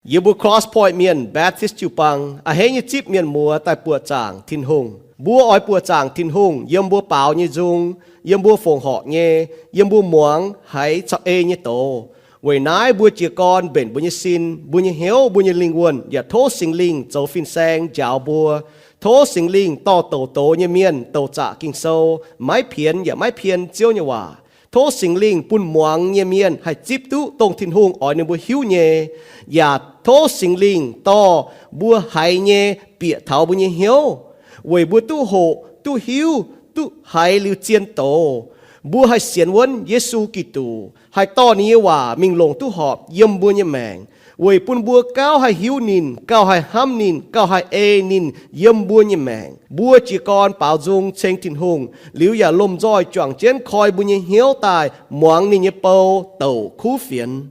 Yie mbuo Cross Point Mienh Baptist jiu-baang a'hneiv nyei zipv mienh muoz daaih buoqc zaangc Tin-Hungh. Mbuo oix buoqc zaangc Tin-Hungh yiem mbuo baaux nyei nzung, yiem mbuo fongc horc nyei, yiem mbuo muangx haiz caux ei nyei doz. Weic naaiv mbuo jiez gorn mbenc mbuo nyei sin, mbuo nyei hnyouv, mbuo nyei lingh wuonh yaac tov Singx Lingh zoux fin-saeng njaaux mbuo. Tov Singx Lingh dorh douc doz nyei mienh douc zaqc Ging-Sou, maiv pienx yaac maiv pien Ziouv nyei waac. Tov Singx Lingh bun muangx nyei mienh haih zipv duqv dongh Tin-Hungh oix ninh mbuo hiuv nyei, yaac tov Singx Lingh dorh mbuo haiz nyei bieqc taux mbuo nyei hnyouv, weic mbuo duqv hoqc, duqv hiuv, duqv haiz liuz zien doz. Mbuo haih sienx wuonv Yesu Giduc, haih dorh ninh nyei waac mingh longc duqv horpc yiem mbuo nyei maengc, weic bun mbuo gauh haih hiuv ninh, gauh haih hnamv ninh, gauh haih ei ninh yiem mbuo nyei maengc. Mbuo jiez gorn baaux nzung ceng Tin-Hungh liuz yaac lomh nzoih juangc jienv koi mbuo nyei hnyouv daaih muangx ninh nyei bou douc kuv fienx.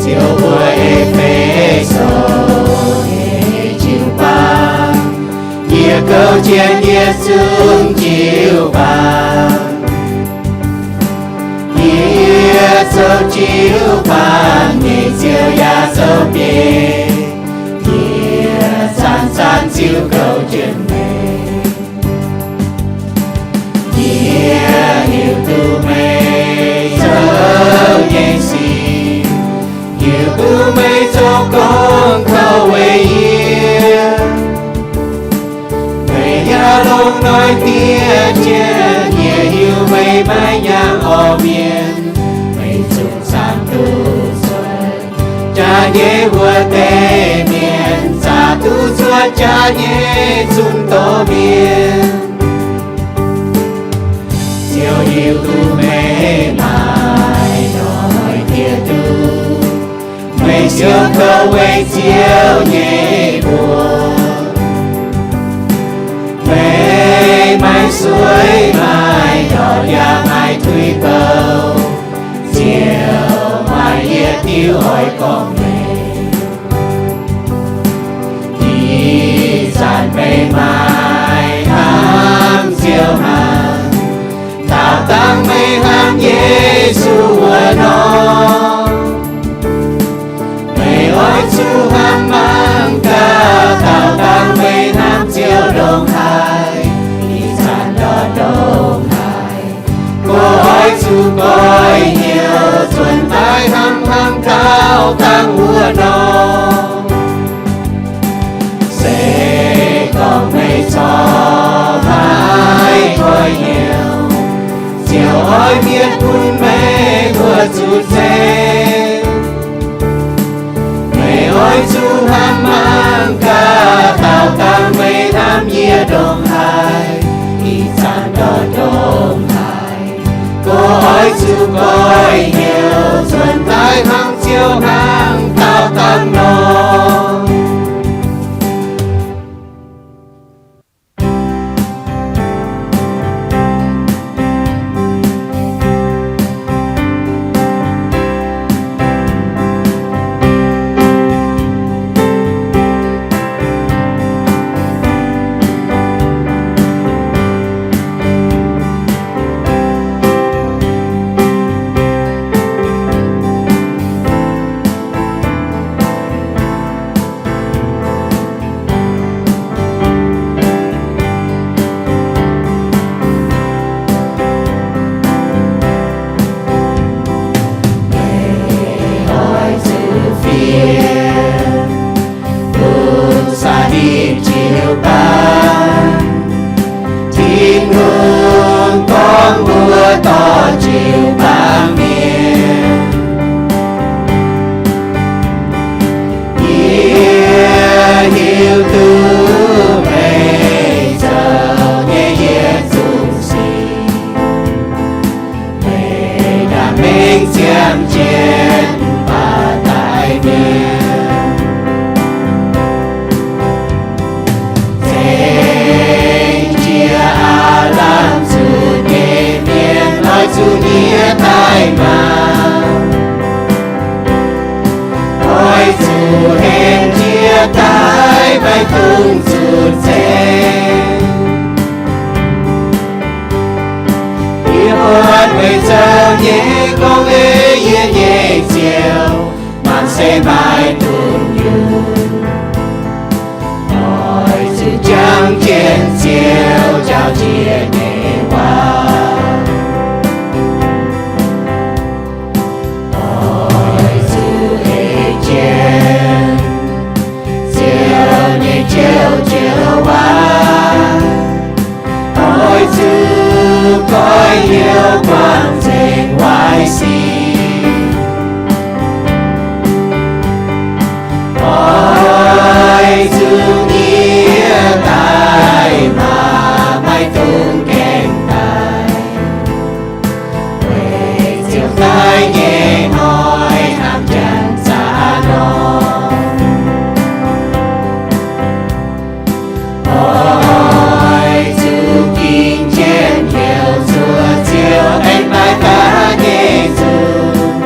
Ziouv mbuo E^fe^so nyei jiu-baang, yie gouv jienv yie zungv jiu-baang. Yie zoux jiu-baang nyei Ziouv yaac zoux biei, yie zanc-zanc ziouc gouv jienv meih. Yie hiuv duqv meih zoux nyei sic, hiuv duqv meih zoux gong kouv weic yie. Meih yaac longc noic diev jienv yie, hiuv meih maiv nyaanh orv mienh, meih zungv zaangc duqv cuotv jaax nyei wuov deix mienh, zaangc duqv cuotv jaax nyei zunc doz mienh. Ziouv hiuv duqv meih maaih noic diev duqv, meih ziouc kouv weic Ziouv nyei mbuox. Meih maaih sueih maaih ndortv yaac maaih tuix bou, Ziouv maaih yietc diuh oix gorngv meih. Ih zanc meih maaih hnamv Ziouv hnangv, daauh dangh meih hnamv Yesu wuov nor. Meih oix zuqc hnamv mangc gaax, daauh dangh meih hnamv Ziouv ndongc haaix, ih zanc ndortv ndongc haaix. Mbuo oix zuqc goiv hnyouv cuotv daaih hnamv hnangv daauh dangh wuov nor. Se gorngv meih corc maiv goiv hnyouv, Ziouv oix mietc bun meih mbuo zuqc zeiv. Meih oix zuqc hnamv mangc gaax, daauh dangh meih hnamv yie ndongc haaix, ih zanc ndortv ndongc haaix. Mbuo oix zuqc goiv hnyouv cuotv daaih hnangv Ziouv hnangv daauh dangh nor. Henv jiez daaih maiv dungx zuqc ceng. Yie buatc weic zoux nyei gorngv ei yie nyei Ziouv, mangc se maiv dungx yungz. Oix zuqc jangx jienv Ziouv jauv jiex nyei waac. Oix zuqc ei jienv Ziouv nyei joux joux waac. Oix zuqc goiv hnyouv buangh nzengc waaic sic. Oix zuqc yie daaih maah, maiv dungx gaengh daaih. Weic ziouc daaih nyei hnoi hnamv janx zaqc norm. Oix zuqc ging jienv heuc zuoqc Ziouv aengx daaih gaax nyei zuqc.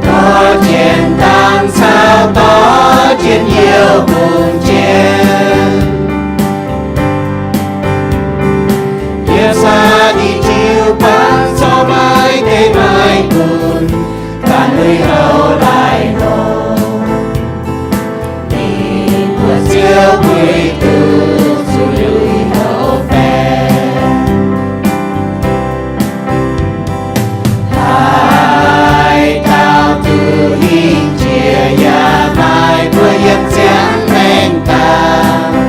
Dorh jienv dangx caux dorh jienv youh hungh jienv. Yiem saah ninh jiu-baang corc maiv deix maiv gunv, ganh lui houv laih longc. Ninh mbuo ziouc puix duqv zuqc lui houv baeqc. Haaix dauh duqv hingh jiex yaac maaih mbuo yiem ziangx maengx daaih.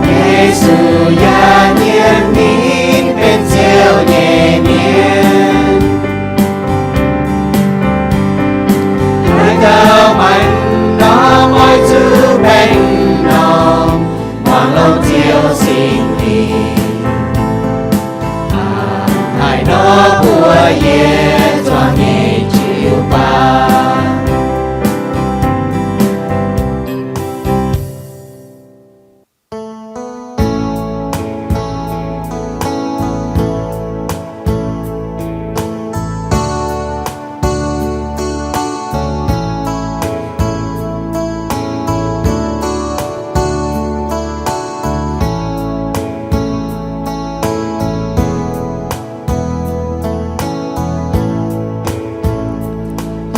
Yesu yaac nyiemc ninh benx Ziouv nyei mienh. Haaix dauh maaih m'normh oix zuqc mbenc m'normh, muangx longx Ziouv Singx Lingh. Aa, haaix nor mbuox yie zuangx nyei jiu-baang.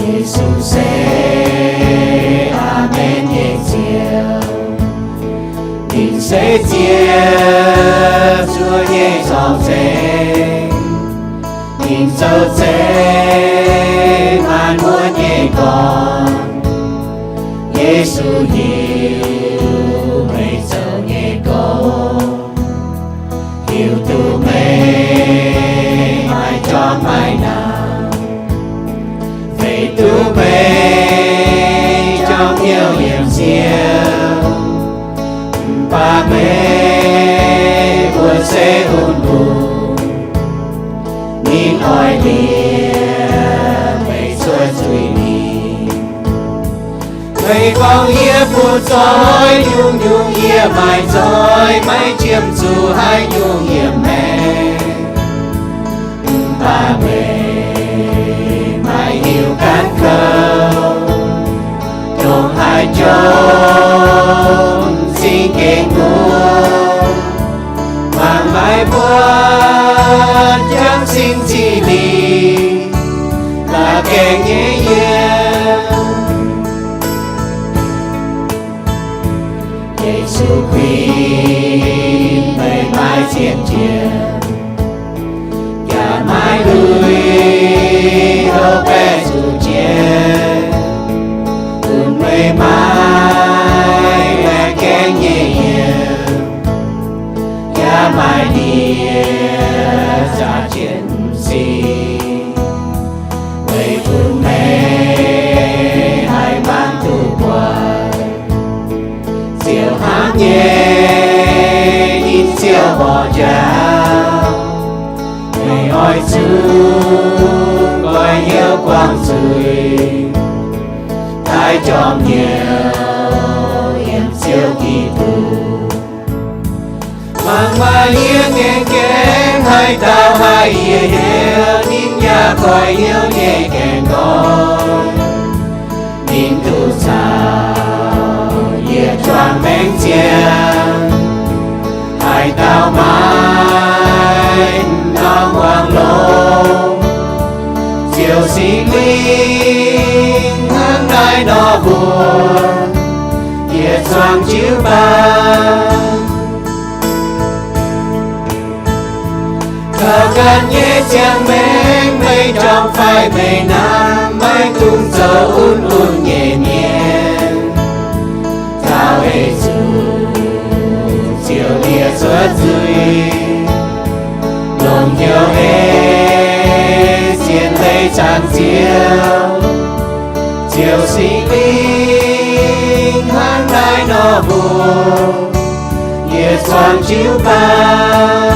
Yesu se Aamen nyei Ziouv. Ninh se Ziouv, zuov nyei zorng-zengx. Ninh zoux zeiv maanc muotv nyei gorn. Yesu hiuv meih zoux nyei gong, hiuv duqv meih maaih jorm maaih nauc, feix duqv meih jorm hnyouv yiem Ziouv. Mv baac meih mbuo se un-hungh, ninh oix liemh meih cuotv zuiz-mingh. Meih gorngv, yie butv zoih nyungc-nyungc, yie maaih nzoih, maiv qiemx zuqc haaix nyungc yiem meih. Mv baac meih maaih hiuv gaanv kouv, ndongc haaix jomc m'zing gengh muoqv. Mangc maaih mbuo jangv sin ziqc lingc, la'gaengh nyei yiem. Yesu Giduc, meih maiv zien jiex, yaac maiv lui houv baeqc zuqc jiex, bun meih maaih la'gaengh nyei yiem, yaac maaih ndie zaqc jienv m'zing. Weic bun meih haih mangc duqv guaix, ziouc hnamv nyei ninh ziouc mborqv njaaux. Meih oix zuqc goiv hnyouv buangh zuiz, taaih jorm hnyouv yiem Ziouv Giduc. Mangc maaih hniev ngaengc gaengh, haaix dauh haih yie hnyouv, ninh yaac goiv hnyouv nyei gaengh gorngv. ziangh, haaix dauh maaih norm wangc longx, Ziouv Singx Lingh hnangv naaiv nor mbuox, yietc zuangx jiu-baang. Taux ganh nyei ziangh maengc, meih jorm fai meih namx, maiv dungx zoux un-un nyei mienh. Taux eix zuqc Ziouv liec cuotv nzuih, longc hnyouv ei sienx leiz zaangc Ziouv. Ziouv Singx Lingh hnangv naaiv nor mbuox, yietc zuangx jiu-baang.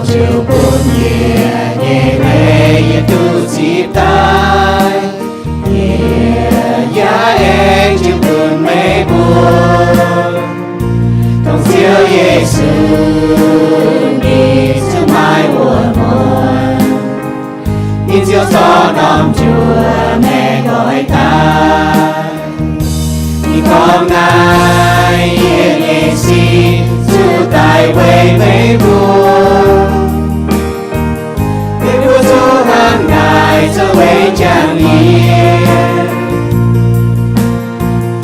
Ziouv bun yie nyei leiz yie duqv zipv daaih, yie yaac aengx jiu-baang meih mbuo. Dongh Ziouv Yesu, ninh zuqc maaih wuom-mueic, ninh ziouc zorqv norm juoz maengc nqoi daaih. Ninh gorngv naaiv, yie nyei sin zuqc daic weic meih mbuo. Meih mbuo zuqc hnangv naaic zoux weic jangx yie.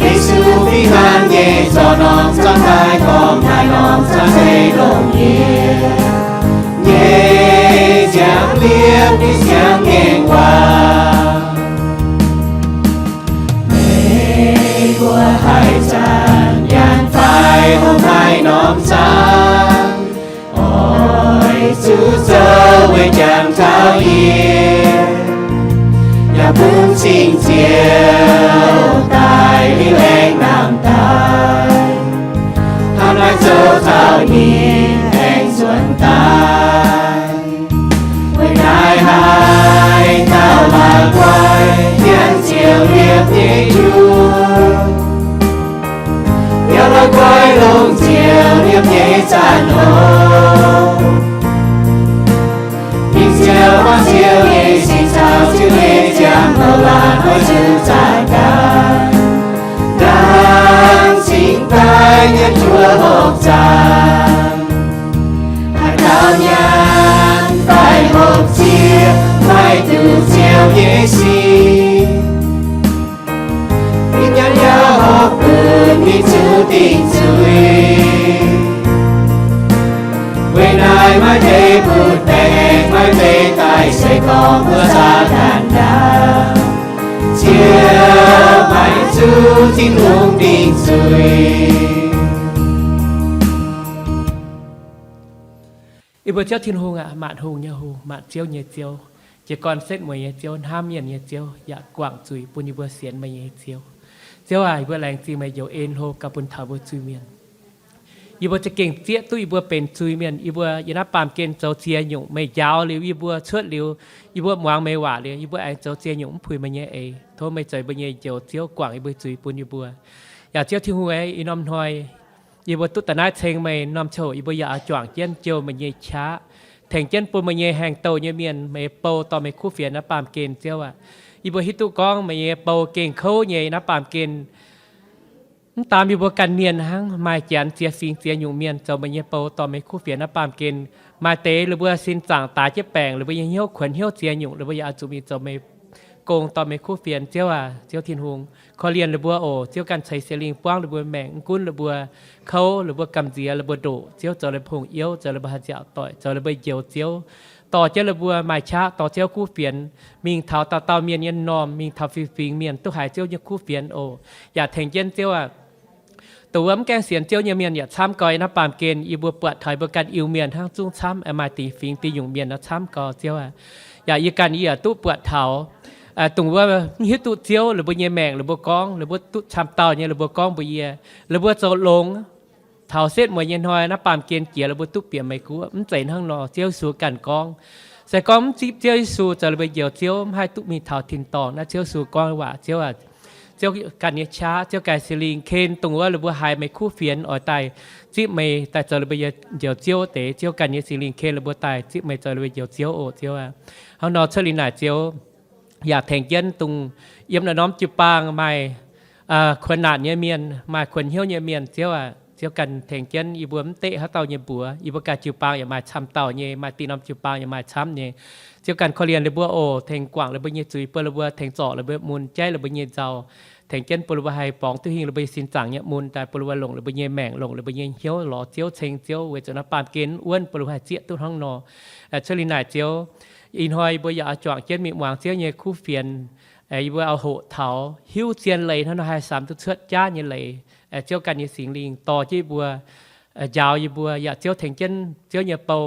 Yesu fih hnangv nyei zorqv norm zaangv daaih gorngv naaiv norm zaangv se longc yie nyei nziaamv liepc nyei siang-ngaengc waac. Meih mbuo haih zanc nyaanh fai hopv naaiv norm zaangv, oix zuqc zoux weic jangx taux yie, yaac bun Singx Ziouv daaih liuz aengx nangh daaih, hnangv naaiv zoux taux ninh aengx nzuonx daaih. Weic naaiv haaix dauh maaih guai, nyanc Ziouv liepc nyei juoh, yaac la'guaih longc Ziouv liepc nyei zanh oc. Ninh ziouc buangh Ziouv nyei sin caux Ziouv nyei ziangh houx laanh oix zuqc zaah ndaangc, ndaangc cingx daaih nyanc juoh hopv zaangc. Haaix dauh nyanc fai hopv ziex, maaih duqv Ziouv nyei sin, ninh nyanc yaac hopv bun ninh zuqc dingc nzuih. Weic naaiv maaih deix mbuo dengx, maaih deix daaih se gorngv mbuo zaah ndaangc, Ziouv maiv zuqc Tin-Hungh dingc nzuih. Yie mbuo Ziouv Tin-Hungh aac, maanc hungh nyei Hungh, maanc ziouv nyei Ziouv, jiez gorn setv mueiz nyei Ziouv, hnamv mienh nyei Ziouv, yaac guangc zuiz bun yie mbuo sienx meih nyei Ziouv. Ziouv aac, yie mbuo laengz zingh meih njoux en hlo gauh bun taux mbuo zuiz-mienh. Yie mbuo za'gengh zieqv duqv yie mbuo benx zuiz-mienh. Yie mbuo yiem naaiv baamh gen zoux ziex nyungc, meih njaaux liuz yie mbuo cuotv liuz, yie mbuo muangx meih waac liuz, yie mbuo aengx zoux ziex nyungc mv puix meih nyei eix. Tov meih zoux yie mbuo nyei njoux Ziouv, guangc yie mbuo zuiz bun yie mbuo. Yaac Ziouv Tin-Hungh aah, ih norm hnoi yie mbuo duqv daaih naaiv ceng meih norm ziangh hoc, yie mbuo yaac oix juangc jienv jouh meih nyei qaqv, tengx jienv bun meih nyei haengh douh nyei mienh, meih nyei bou dorh meih kuv fienx naaiv baamh gen, Ziouv aac. Yie mbuo hiuv duqv gorngv meih nyei bou gengh kouv nyei naaiv baamh gen. Mv daam yie mbuo ganh mienh hnangv, maaih janx ziex fingx ziex nyungc mienh zoux meih nyei bou dorh meih kuv fienx naaiv baamh gen. Maaih deix ninh mbuo sin zaangc daaix jienv baengc, ninh mbuo nyei hnyouv kuonx hnyouv ziex nyungc, ninh mbuo yaac oix zuqc mingh zoux meih gong dorh meih kuv fienx, Ziouv aac, Ziouv Tin-Hungh. Korv-lienh ninh mbuo oc, Ziouv ganh ceix Singx Lingh buangv ninh mbuo maengc, mv gunv ninh mbuo kouv, ninh mbuo gamh nziex, ninh mbuo ndoqc, Ziouv zoux ninh mbuo hungh youv, zoux ninh mbuo haih nziaauc doic, zoux ninh mbuo njoux Ziouv, dorh jienv ninh mbuo maaih qaqv dorh Ziouv kuv fienx mingh taux dauh dauh mienh nyei m'normh, mingh taux fingx-fingx mienh duqv haiz Ziouv nyei kuv fienx oc. Yaac tengx jienv Ziouv aac, dongh wuov mv gaengh sienx Ziouv nyei mienh yaac camv gau yiem naaiv baamh gen. Yie mbuo buatc taux yie mbuo ganh Iu-Mienh hnangv zungv camv, maaih deix fingx deix nyungc mienh nor camv gau, Ziouv aac. Yaac yie ganh yie yaac duqv buatc taux dongh wuov mv hiuv duqv Ziouv, ninh mbuo nyei maengc ninh mbuo gorngv, ninh mbuo duqv camv dauh nyei ninh mbuo gorngv mbuox yie, ninh mbuo zoux longx. Taux setv mueiz nyei hnoi naaiv baamh gen jiex ninh mbuo duqv bieqc Meiv Guoqv, mv zeiz hnangv nor. Ziouv Yesu ganh gorngv, Se gorngv mv zipv Ziouv Yesu zoux ninh mbuo njoux Ziouv, mv haih duqv mingh taux tin-dorngh. Naaiv Ziouv Yesu gorngv waac, Ziouv aah, Ziouv ganh nyei qaqv, Ziouv ganh Singx Lingh ken dongh wuov ninh mbuo haiz meih kuv fienx oix daaih zipv meih daaih zoux ninh mbuo njoux Ziouv deix. Ziouv ganh nyei Singx Lingh ken ninh mbuo daaih zipv meih zoux ninh mbuo njoux Ziouv oc, Ziouv aah. Hnangv nor cuotv liuz naaic Ziouv yaac tengx jienv dongh yiem naaiv norm jiu-baang maaih kuonx naanc nyei mienh, maaih kuonx hnyouv nyei mienh, Ziouv aah, Ziouv ganh tengx jienv yie mbuo mv deqv haaix dauh nyei mbuox. Yie mbuo ganh jiu-baang yaac maaih camv dauh nyei, maaih dih norm jiu-baang yaac maaih camv nyei. Ziouv ganh korv-lienh ninh mbuo oc, tengx guangc ninh mbuo nyei zuiz, bun ninh mbuo tengx zorc ninh mbuo mun, jaiv ninh mbuo nyei nzauh, tengx jienv bun ninh mbuo haih borngz duqv hingh ninh mbuo nyei sin zaangc nyei mun daaih, bun ninh mbuo longc ninh mbuo nyei maengc, longc ninh mbuo nyei hnyouv lorz Ziouv, ceng Ziouv, weic zuqc naaiv baamh gen wuonv bun ninh mbuo haih zieqv duqv hnangv nor. Cuotv liuz naaic Ziouv, ih hnoi yie mbuo yaac oix juangc jienv mingh muangx Ziouv nyei kuv fienx. Yie mbuo oix hoqc taux hiuv zien leiz hnangv nor haih samx duqv cuotv jaav nyei leiz. Ziouv ganh nyei Singx Lingh dorh jienv yie mbuo, njaaux yie mbuo, yaac Ziouv tengx jienv Ziouv nyei bou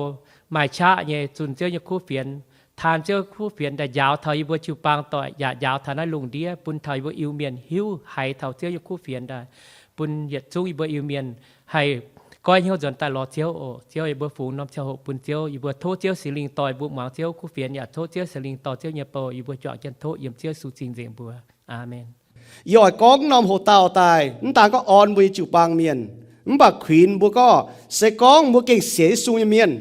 maaih qaqv nyei zunh Ziouv nyei kuv fienx, taan Ziouv kuv fienx daaih njaaux taux yie mbuo jiu-baang doic, yaac njaaux taux naaiv lungh ndiev, bun taux yie mbuo Iu-Mienh hiuv haiz taux Ziouv nyei kuv fienx daaih, bun yietc zungv yie mbuo Iu-Mienh haih goiv hnyouv nzuonx daaih lorz Ziouv oc. Ziouv, yie mbuo fungx norm ziangh hoc bun Ziouv. Yie mbuo tov Ziouv Singx Lingh dorh yie mbuo muangx Ziouv kuv fienx, yaac tov Ziouv Singx Lingh dorh Ziouv nyei bou. Yie mbuo juangc jienv tov yiem Ziouv Yesu zingh nzengc mbuox. Aamen. Yie oix gorngv norm hoc-dauh daaih, mv daan gorngv orn mbuo nyei jiu-baang mienh, mv baac kuinx mbuo gorngv se gorngv mbuo gengh sienx Yesu nyei mienh,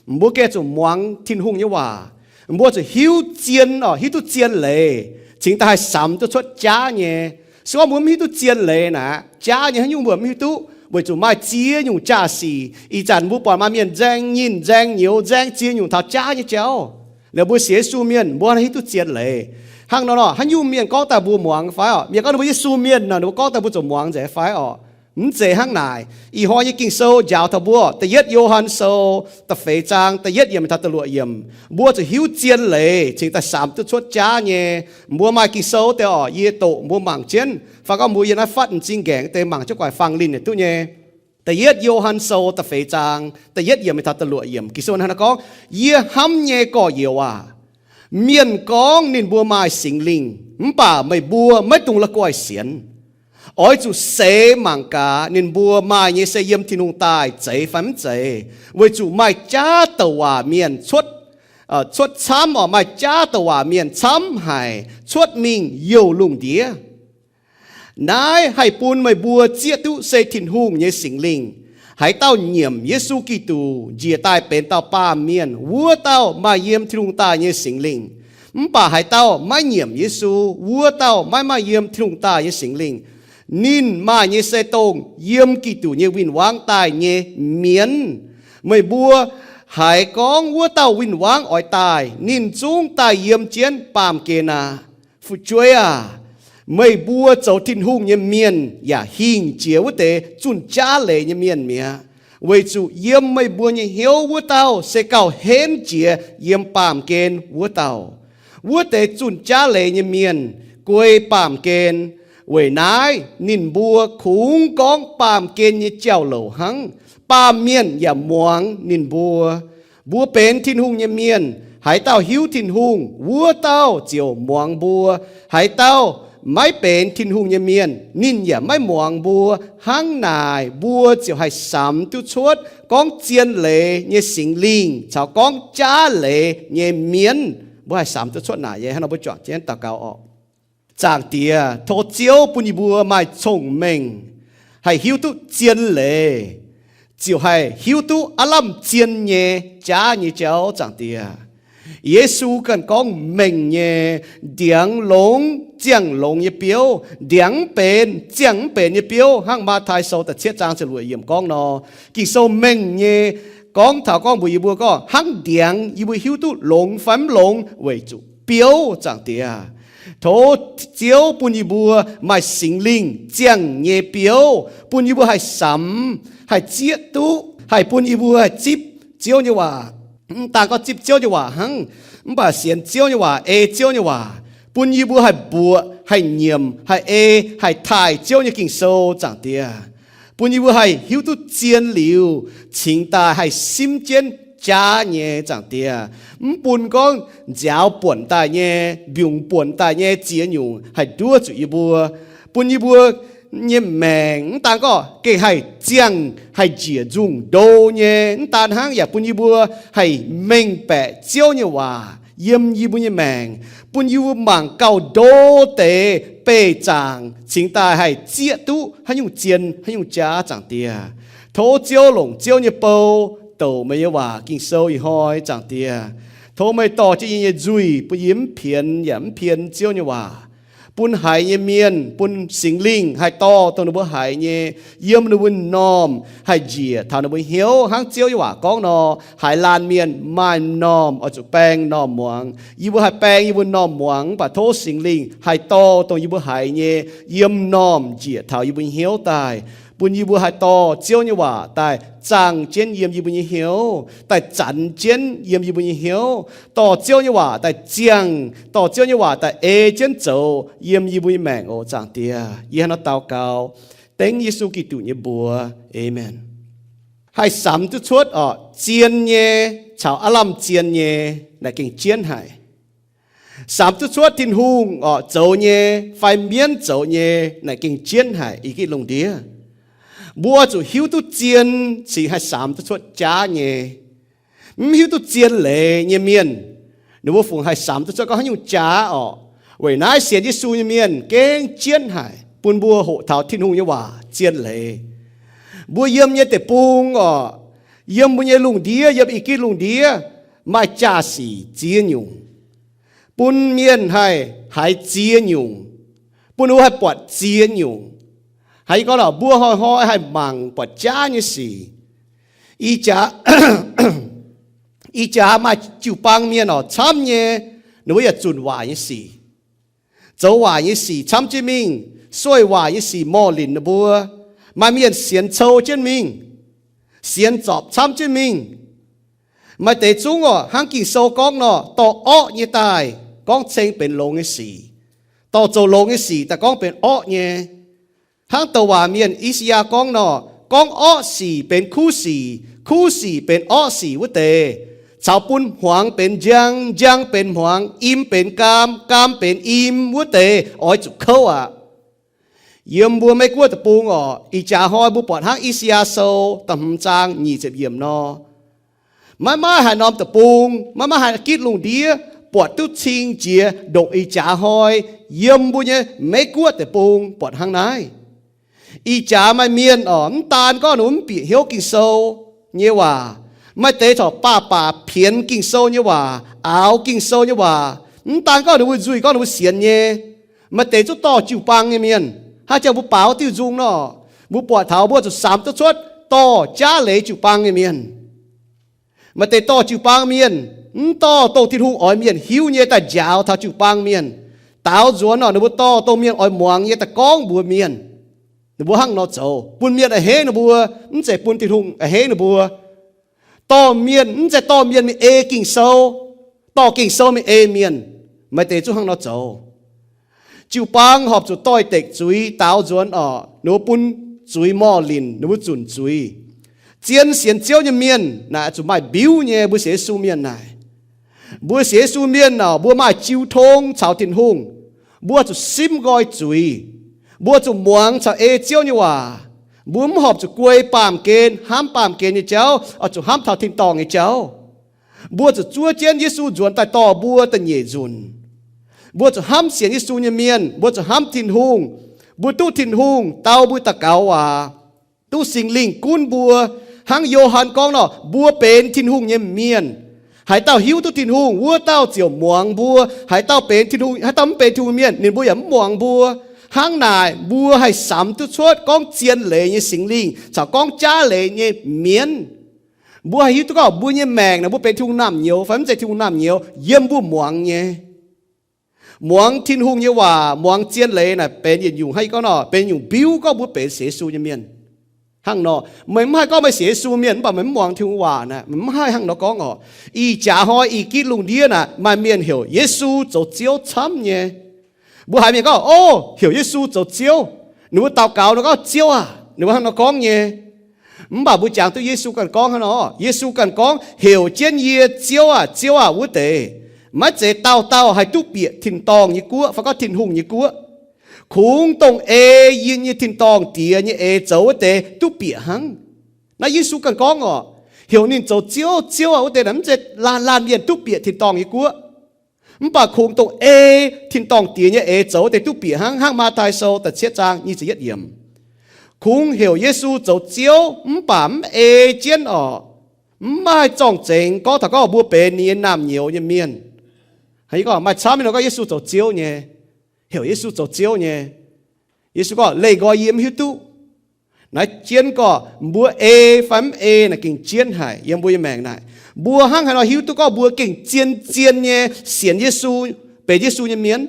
mbuo gengh zuqc muangx Tin-Hungh nyei waac. Mbuo zuqc hiuv zien oc, hiuv duqv zien leiz, cingx daaih haih samx duqv cuotv jaav nyei. Se gorngv mbuo mv hiuv duqv zien leiz naaic, jaav nyei haaix nyungc mbuo mv hiuv duqv, weic zuqc maaih ziex nyungc jaa-sic. Ih zanc mbuo buatc maaih mienh nzaeng nyinh, nzaeng nyouz, nzaeng ziex nyungc taux jaav nyei jauv. Liuz mbuo sienx Yesu mienh mbuo hiuv duqv zien leiz. Hnangv nor nor, haaix nyungc mienh gorngv daaih mbuo muangx fai oc? Mienh gorngv ninh mbuo Yesu mienh nor, ninh mbuo gorngv daaih mbuo zuqc muangx nzengc fai oc? Mv zeiz hnangv naaic. Ih hnoi nyei Ging-Sou njaaux taux mbuo, da'yietv Yo^han Sou da'feix zaang da'yietv yiemc taux da'luoqc yiemc, mbuo zuqc hiuv zien leiz cingx daaih samx duqv cuotv jaav nyei. Mbuo maaih Ging-Sou deix oc, yie doqc mbuo mangc jienv. Fai gorngv mbuo yiem naaiv fatv m'zing nqaengc deix mangc jienv guaix fang linh yietc duqv nyei. Da'yietv Yo^han Sou da'feix zaang da'yietv yiemc taux da'luoqc yiemc, Ging-Sou hnangv naaiv gorngv, Yie hnamv nyei gorx-youz aac, mienh gorngv ninh mbuo maaih Singx Lingh, mv baac meih mbuo maiv dungx la'guaih sienx. Oix zuqc seix mangc gaax ninh mbuo maaih nyei se yiem Tin-Hungh daaih zeiz fai mv zeiz, weic zuqc maaih jaav douc waac mienh cuotv, cuotv camv oc, maaih jaav douc waac mienh camv haic cuotv mingh youh lungh ndiev. Naaiv haih bun meih mbuo zieqv duqv se Tin-Hungh nyei Singx Lingh. Haaix dauh nyiemc Yesu Giduc njiec daaih benx dauh baamh mienh, wuov dauh maaih yiem Tin-Hungh daaih nyei Singx Lingh. Mv baac haaix dauh maiv nyiemc Yesu, wuov dauh maiv maaih yiem Tin-Hungh daaih nyei Singx Lingh. Ninh maaih nyei se dongh yiem Giduc nyei win-wangv daaih nyei mienv. Meih mbuo haiz gorngv wuov dauh win-wangv oix daaih, ninh zungv daaih yiem jienv baamh gen aqv. Fu'jueiv aac, meih mbuo zoux Tin-Hungh nyei mienh yaac hingh jiex wuov deix zunh jaav leiz nyei mienh mi'aqv, weic zuqc yiem meih mbuo nyei hnyouv wuov dauh se gauh henv jiex yiem baamh gen wuov dauh. Wuov deix zunh jaav leiz nyei mienh guei baamh gen. Weic naaiv ninh mbuo kungx gorngv baamh gen nyei jauv-louc hnangv. Baamh mienh yaac muangx ninh mbuo. Mbuo benx Tin-Hungh nyei mienh, haaix dauh hiuv Tin-Hungh, wuov dauh ziouc muangx mbuo. Haaix dauh maiv benx Tin-Hungh nyei mienh, ninh yaac maiv muangx mbuo. Hnangv naaic mbuo ziouc haih samx duqv cuotv gorngv zien leiz nyei Singx Lingh caux gorngv jaav leiz nyei mienv. Mbuo haih samx duqv cuotv naaic nyei. Hnangv nor mbuo juangc jienv daux gaux oc. Zaangc Diex, tov Ziouv bun yie mbuo maaih cong-mengh, haih hiuv duqv zien leiz, ziouc haih hiuv duqv aav lamh zien nyei jaav nyei jauv. Zaangc Diex, Yesu ganh gorngv mengh nyei, ndiangx longx ziangh longx nyei biouv, ndiangx mv benx ziangh mv benx nyei biouv. Hnangv Matv^tai Sou da'cietv zaang ziepc luoqc yiemc gorngv nor, Ging-Sou mengh nyei gorngv taux gorngv mbuox yie mbuo gorngv hnangv ndiangx yie mbuo hiuv duqv longx fai mv longx weic zuqc biouv. Zaangc Diex, tov Ziouv bun yie mbuo maaih Singx Lingh ziangh nyei biouv, bun yie mbuo haih samx, haih zieqv duqv, haih bun yie mbuo haih zipv Ziouv nyei waac. Mv daan gorngv zipv Ziouv nyei waac hnangv, mv baac sienx Ziouv nyei waac, ei Ziouv nyei waac, bun yie mbuo haih mbuoqc, haih nyiemc, haih ei, haih taaih Ziouv nyei Ging-Sou. Zaangc Diex, bun yie mbuo haih hiuv duqv zien liuz, cingx daaih haih simv jienv jaav nyei. Zaangc Diex, mv bun gorngv nziaaux buonc daaih nyei, mbiungc buonc daaih nyei ziex nyungc haih nduov zuqc yie mbuo, bun yie mbuo nyei maengc mv daan gorngv gengh haih ziangh haih njiec nzungh ndo nyei, mv daan hnangv, yaac bun yie mbuo haih mengh baeqc Ziouv nyei waac yiem yie mbuo nyei maengc, bun yie mbuo mangc gauh ndo deix beih zaangc cingx daaih haih zieqv duqv haaix nyungc zien haaix nyungc jaav, Zaangc Diex. Tov Ziouv longc Ziouv nyei bou douc meih nyei waac Ging-Sou ih hnoi, Zaangc Diex. Tov meih dorh jienv yie nyei nzuih bun yie mv pienx yaac mv pien Ziouv nyei waac, bun haiz nyei mienh, bun Singx Lingh haih dorh dongh ninh mbuo haiz nyei, yiem ninh mbuo m'normh haih njiec taux ninh mbuo hnyouv, hnangv Ziouv nyei waac gorngv nor, haaix laanh mienh maaih m'normh oix zuqc baeng m'normh muangx. Yie mbuo haih baeng yie mbuo m'normh muangx, mv baac tov Singx Lingh haih dorh dongh yie mbuo haiz nyei yiem m'normh njiec taux yie mbuo nyei hnyouv daaih, bun yie mbuo haih dorh Ziouv nyei waac daaih zaangh jienv yiem yie mbuo nyei hnyouv, daaih zanx jienv yiem yie mbuo nyei hnyouv, dorh Ziouv nyei waac daaih ziangh, dorh Ziouv nyei waac daaih ei jienv zoux yiem yie mbuo nyei maengc oc, Zaangc Diex. Yie hnangv nor daux gaux dengv Yesu Giduc nyei mbuox, aamen. Haih samx duqv cuotv oc, zien nyei caux aav lamh zien nyei naaic gengh jienv haic. Samx duqv cuotv Tin-Hungh oc zoux nyei fai mienv zoux nyei naaic gengh jienv haic, i gitv lungh ndiev. Mbuo zuqc hiuv duqv zien cingx haih samx duqv cuotv jaav nyei. Mv hiuv duqv zien leiz nyei mienh, ninh mbuo fungc haih samx duqv cuotv gorngv haaix nyungc jaav oc. Weic naaiv sienx Yesu nyei mienh gengh jienv haic bun mbuo hoqc taux Tin-Hungh nyei waac zien leiz. Mbuo yiem nyei deic-bung oc, yiem mbuo nyei lungh ndiev, yiem i gitv lungh ndiev, maaih jaa-sic ziex nyungc, bun mienh haih haiz ziex nyungc, bun ninh mbuo haih buatc ziex nyungc. Haiz yie gorngv lorqc, mbuo hnoi-hnoi haih mangc buatc jaav nyei sic. Ih jaax, ih jaax maaih jiu-baang mienh oc, camv nyei, ninh mbuo yaac zunc waaic nyei sic, zoux waaic nyei sic camv jienv mingh, sueih waaic nyei sic morh linc ninh mbuo. Maaih mienh sienx cou jienv mingh, sienx zorpc camv jienv mingh. Maaih deix zungv oc, hnangv Ging-Sou gorngv nor, dorh orqv nyei daaih gorngv ceng benx longx nyei sic, dorh zoux longx nyei sic daaih gorngv benx orqv nyei. Hnangv douc waac mienh I^saa^yaa gorngv nor, gorngv orqv sic benx kuv sic, kuv sic benx orqv sic wuov deix, caux bun hmuangx benx njang, njang benx hmuangx, im benx gaam, gaam benx im wuov deix oix zuqc kouv aqv. Yiem mbuo Meiv-Guoqv deic-bung oc, ih jaax hnoi mbuo buatc hnangv I^saa^yaa Sou da'hmz zaang nyic ziepc yiemc nor, maiv maaih haaix norm deic-bung, maiv maaih haaix gitv lungh ndiev buatc duqv cing jiex ndongc ih jaax hnoi yiem mbuo nyei Meiv-Guoqv deic-bung buatc hnangv naaiv. Ih jaax maaih mienh oc, mv daan gorngv ninh mbuo mv bieqc hnyouv Ging-Sou nyei waac, maaih deix corc baac baac pienx Ging-Sou nyei waac, aaux Ging-Sou nyei waac. Mv daan gorngv ninh mbuo nzuih gorngv ninh mbuo sienx nyei, maaih deix zungv dorh jiu-baang nyei mienh. Hnangv jangx mbuo baaux diuh nzung nor, mbuo buatc taux mbuo zuqc samx duqv cuotv dorh jaav leiz jiu-baang nyei mienh. Maaih deix dorh jiu-baang mienh, mv dorh dongh Tin-Hungh oix mienh hiuv nyei daaih njaaux taux jiu-baang mienh. Daaux nzuonx nor, ninh mbuo dorh dongh mienh oix muangx nyei daaih gorngv mbuox mienh. Ninh mbuo hnangv nor zoux, bun mienh a'hneiv ninh mbuo, mv zeiz bun Tin-Hungh a'hneiv ninh mbuo. Dorh mienh, mv zeiz dorh mienh mingh ei Ging-Sou, dorh Ging-Sou mingh ei mienh. Maaih deix zungv hnangv nor zoux. Jiu-baang horpc zuqc doix-dekc zuiz daaux nzuonx oc, ninh mbuo bun zuiz morh linc, ninh mbuo zunc zuiz. Zien sienx Ziouv nyei mienh naaic zuqc maaih mbiuv nyei, mbuo sienx Yesu mienh naaic. Mbuo sienx Yesu mienh oc, mbuo maaih jiu tong caux Tin-Hungh. Mbuo zuqc simv nqoi zuiz. Mbuo zuqc muangx caux ei Ziouv nyei waac. Mbuo mv horpc zuqc guei baamh gen, hnamv baamh gen nyei jauv, oix zuqc hnamv taux tin-dorngh nyei jauv. Mbuo zuqc zuov jienv Yesu nzuonx daaih dorh mbuo da'nyeic nzunc. Mbuo zuqc hnamv sienx Yesu nyei mienh, mbuo zuqc hnamv Tin-Hungh. Mbuo duqv Tin-Hungh dau mbuo daux gaux waac, duqv Singx Lingh gunv mbuo. Hnangv Yo^han gorngv nor, mbuo benx Tin-Hungh nyei mienh. Haaix dauh hiuv duqv Tin-Hungh, wuov dauh ziouc muangx mbuo. Haaix dauh benx Tin-Hungh, haaix dauh mv benx Tin-Hungh mienh, ninh mbuo yaac mv muangx mbuo. Hnangv naaic, mbuo haih samx duqv cuotv gorngv zien leiz nyei Singx Lingh caux gorngv jaav leiz nyei mienv. Mbuo haih hiuv duqv gorngv mbuo nyei maengc naaic, mbuo benx Tin-Hungh naamh nyouz fai mv zeiz Tin-Hungh naamh nyouz, yiem mbuo muangx nyei. Muangx Tin-Hungh nyei waac, muangx zien leiz naaic benx yietc nyungc, hnangv yie gorngv nor, benx nyungc mbiuv gorngv mbuo benx sienx Yesu nyei mienh. Hnangv nor, meih mv haih gorngv meih sienx Yesu mienh mv baac meih mv muangx Tin-Hungh waac naaic, meih mv haih hnangv nor gorngv oc. Ih jaax hnoi i gitv lungh ndiev naaic maaih mienh heuc Yesu zoux Ziouv camv nyei. Mbuo haiz mienh gorngv, o, heuc Yesu zoux Ziouv. Ninh mbuo daux gaux nor gorngv, Ziouv aah! Ninh mbuo hnangv nor gorngv nyei. Mv baac mbuo jangx duqv Yesu ganh gorngv hnangv nor, Yesu ganh gorngv, heuc jienv yie Ziouv aah, Ziouv aah wuov deix, maiv zeiz dauh dauh haih duqv bieqc tin-dorngh nyei guoqv fai gorngv Tin-Hungh nyei guoqv. Kungx dongh ei yie nyei tin-dorngh Diex nyei eix zoux wuov deix duqv bieqc hnangv. Naaiv Yesu ganh gorngv oc. Heuc ninh zoux Ziouv, Ziouv aah, wuov deix naaic mv zeiz laanh laanh mienh duqv bieqc tin-dorngh nyei guoqv. Mv baac kungx dongh ei tin-dorngh Diex nyei eix zoux wuov deix duqv bieqc hnangv. Hnangv Matv^taai Sou da'cietv zaang nyic ziepc yietv yiemc. Kungx heuc Yesu zoux Ziouv mv baac mv ei jienv oc. Mv maaih zorng-zengx gorngv taux gorngv mbuo benx ninh nyei naamh nyouz nyei mienh. Maaih camv nyei nor gorngv Yesu zoux Ziouv nyei, heuc Yesu zoux Ziouv nyei. Yesu gorngv, leih nqoi yie mv hiuv duqv. Naaiv jienv gorngv mbuo ei fai mv ei naaic gengh jienv haic yiem mbuo nyei maengc naaic. Mbuo hnangv haaix nor hiuv duqv gorngv mbuo gengh zien-zien nyei sienx Yesu, benx Yesu nyei mienh?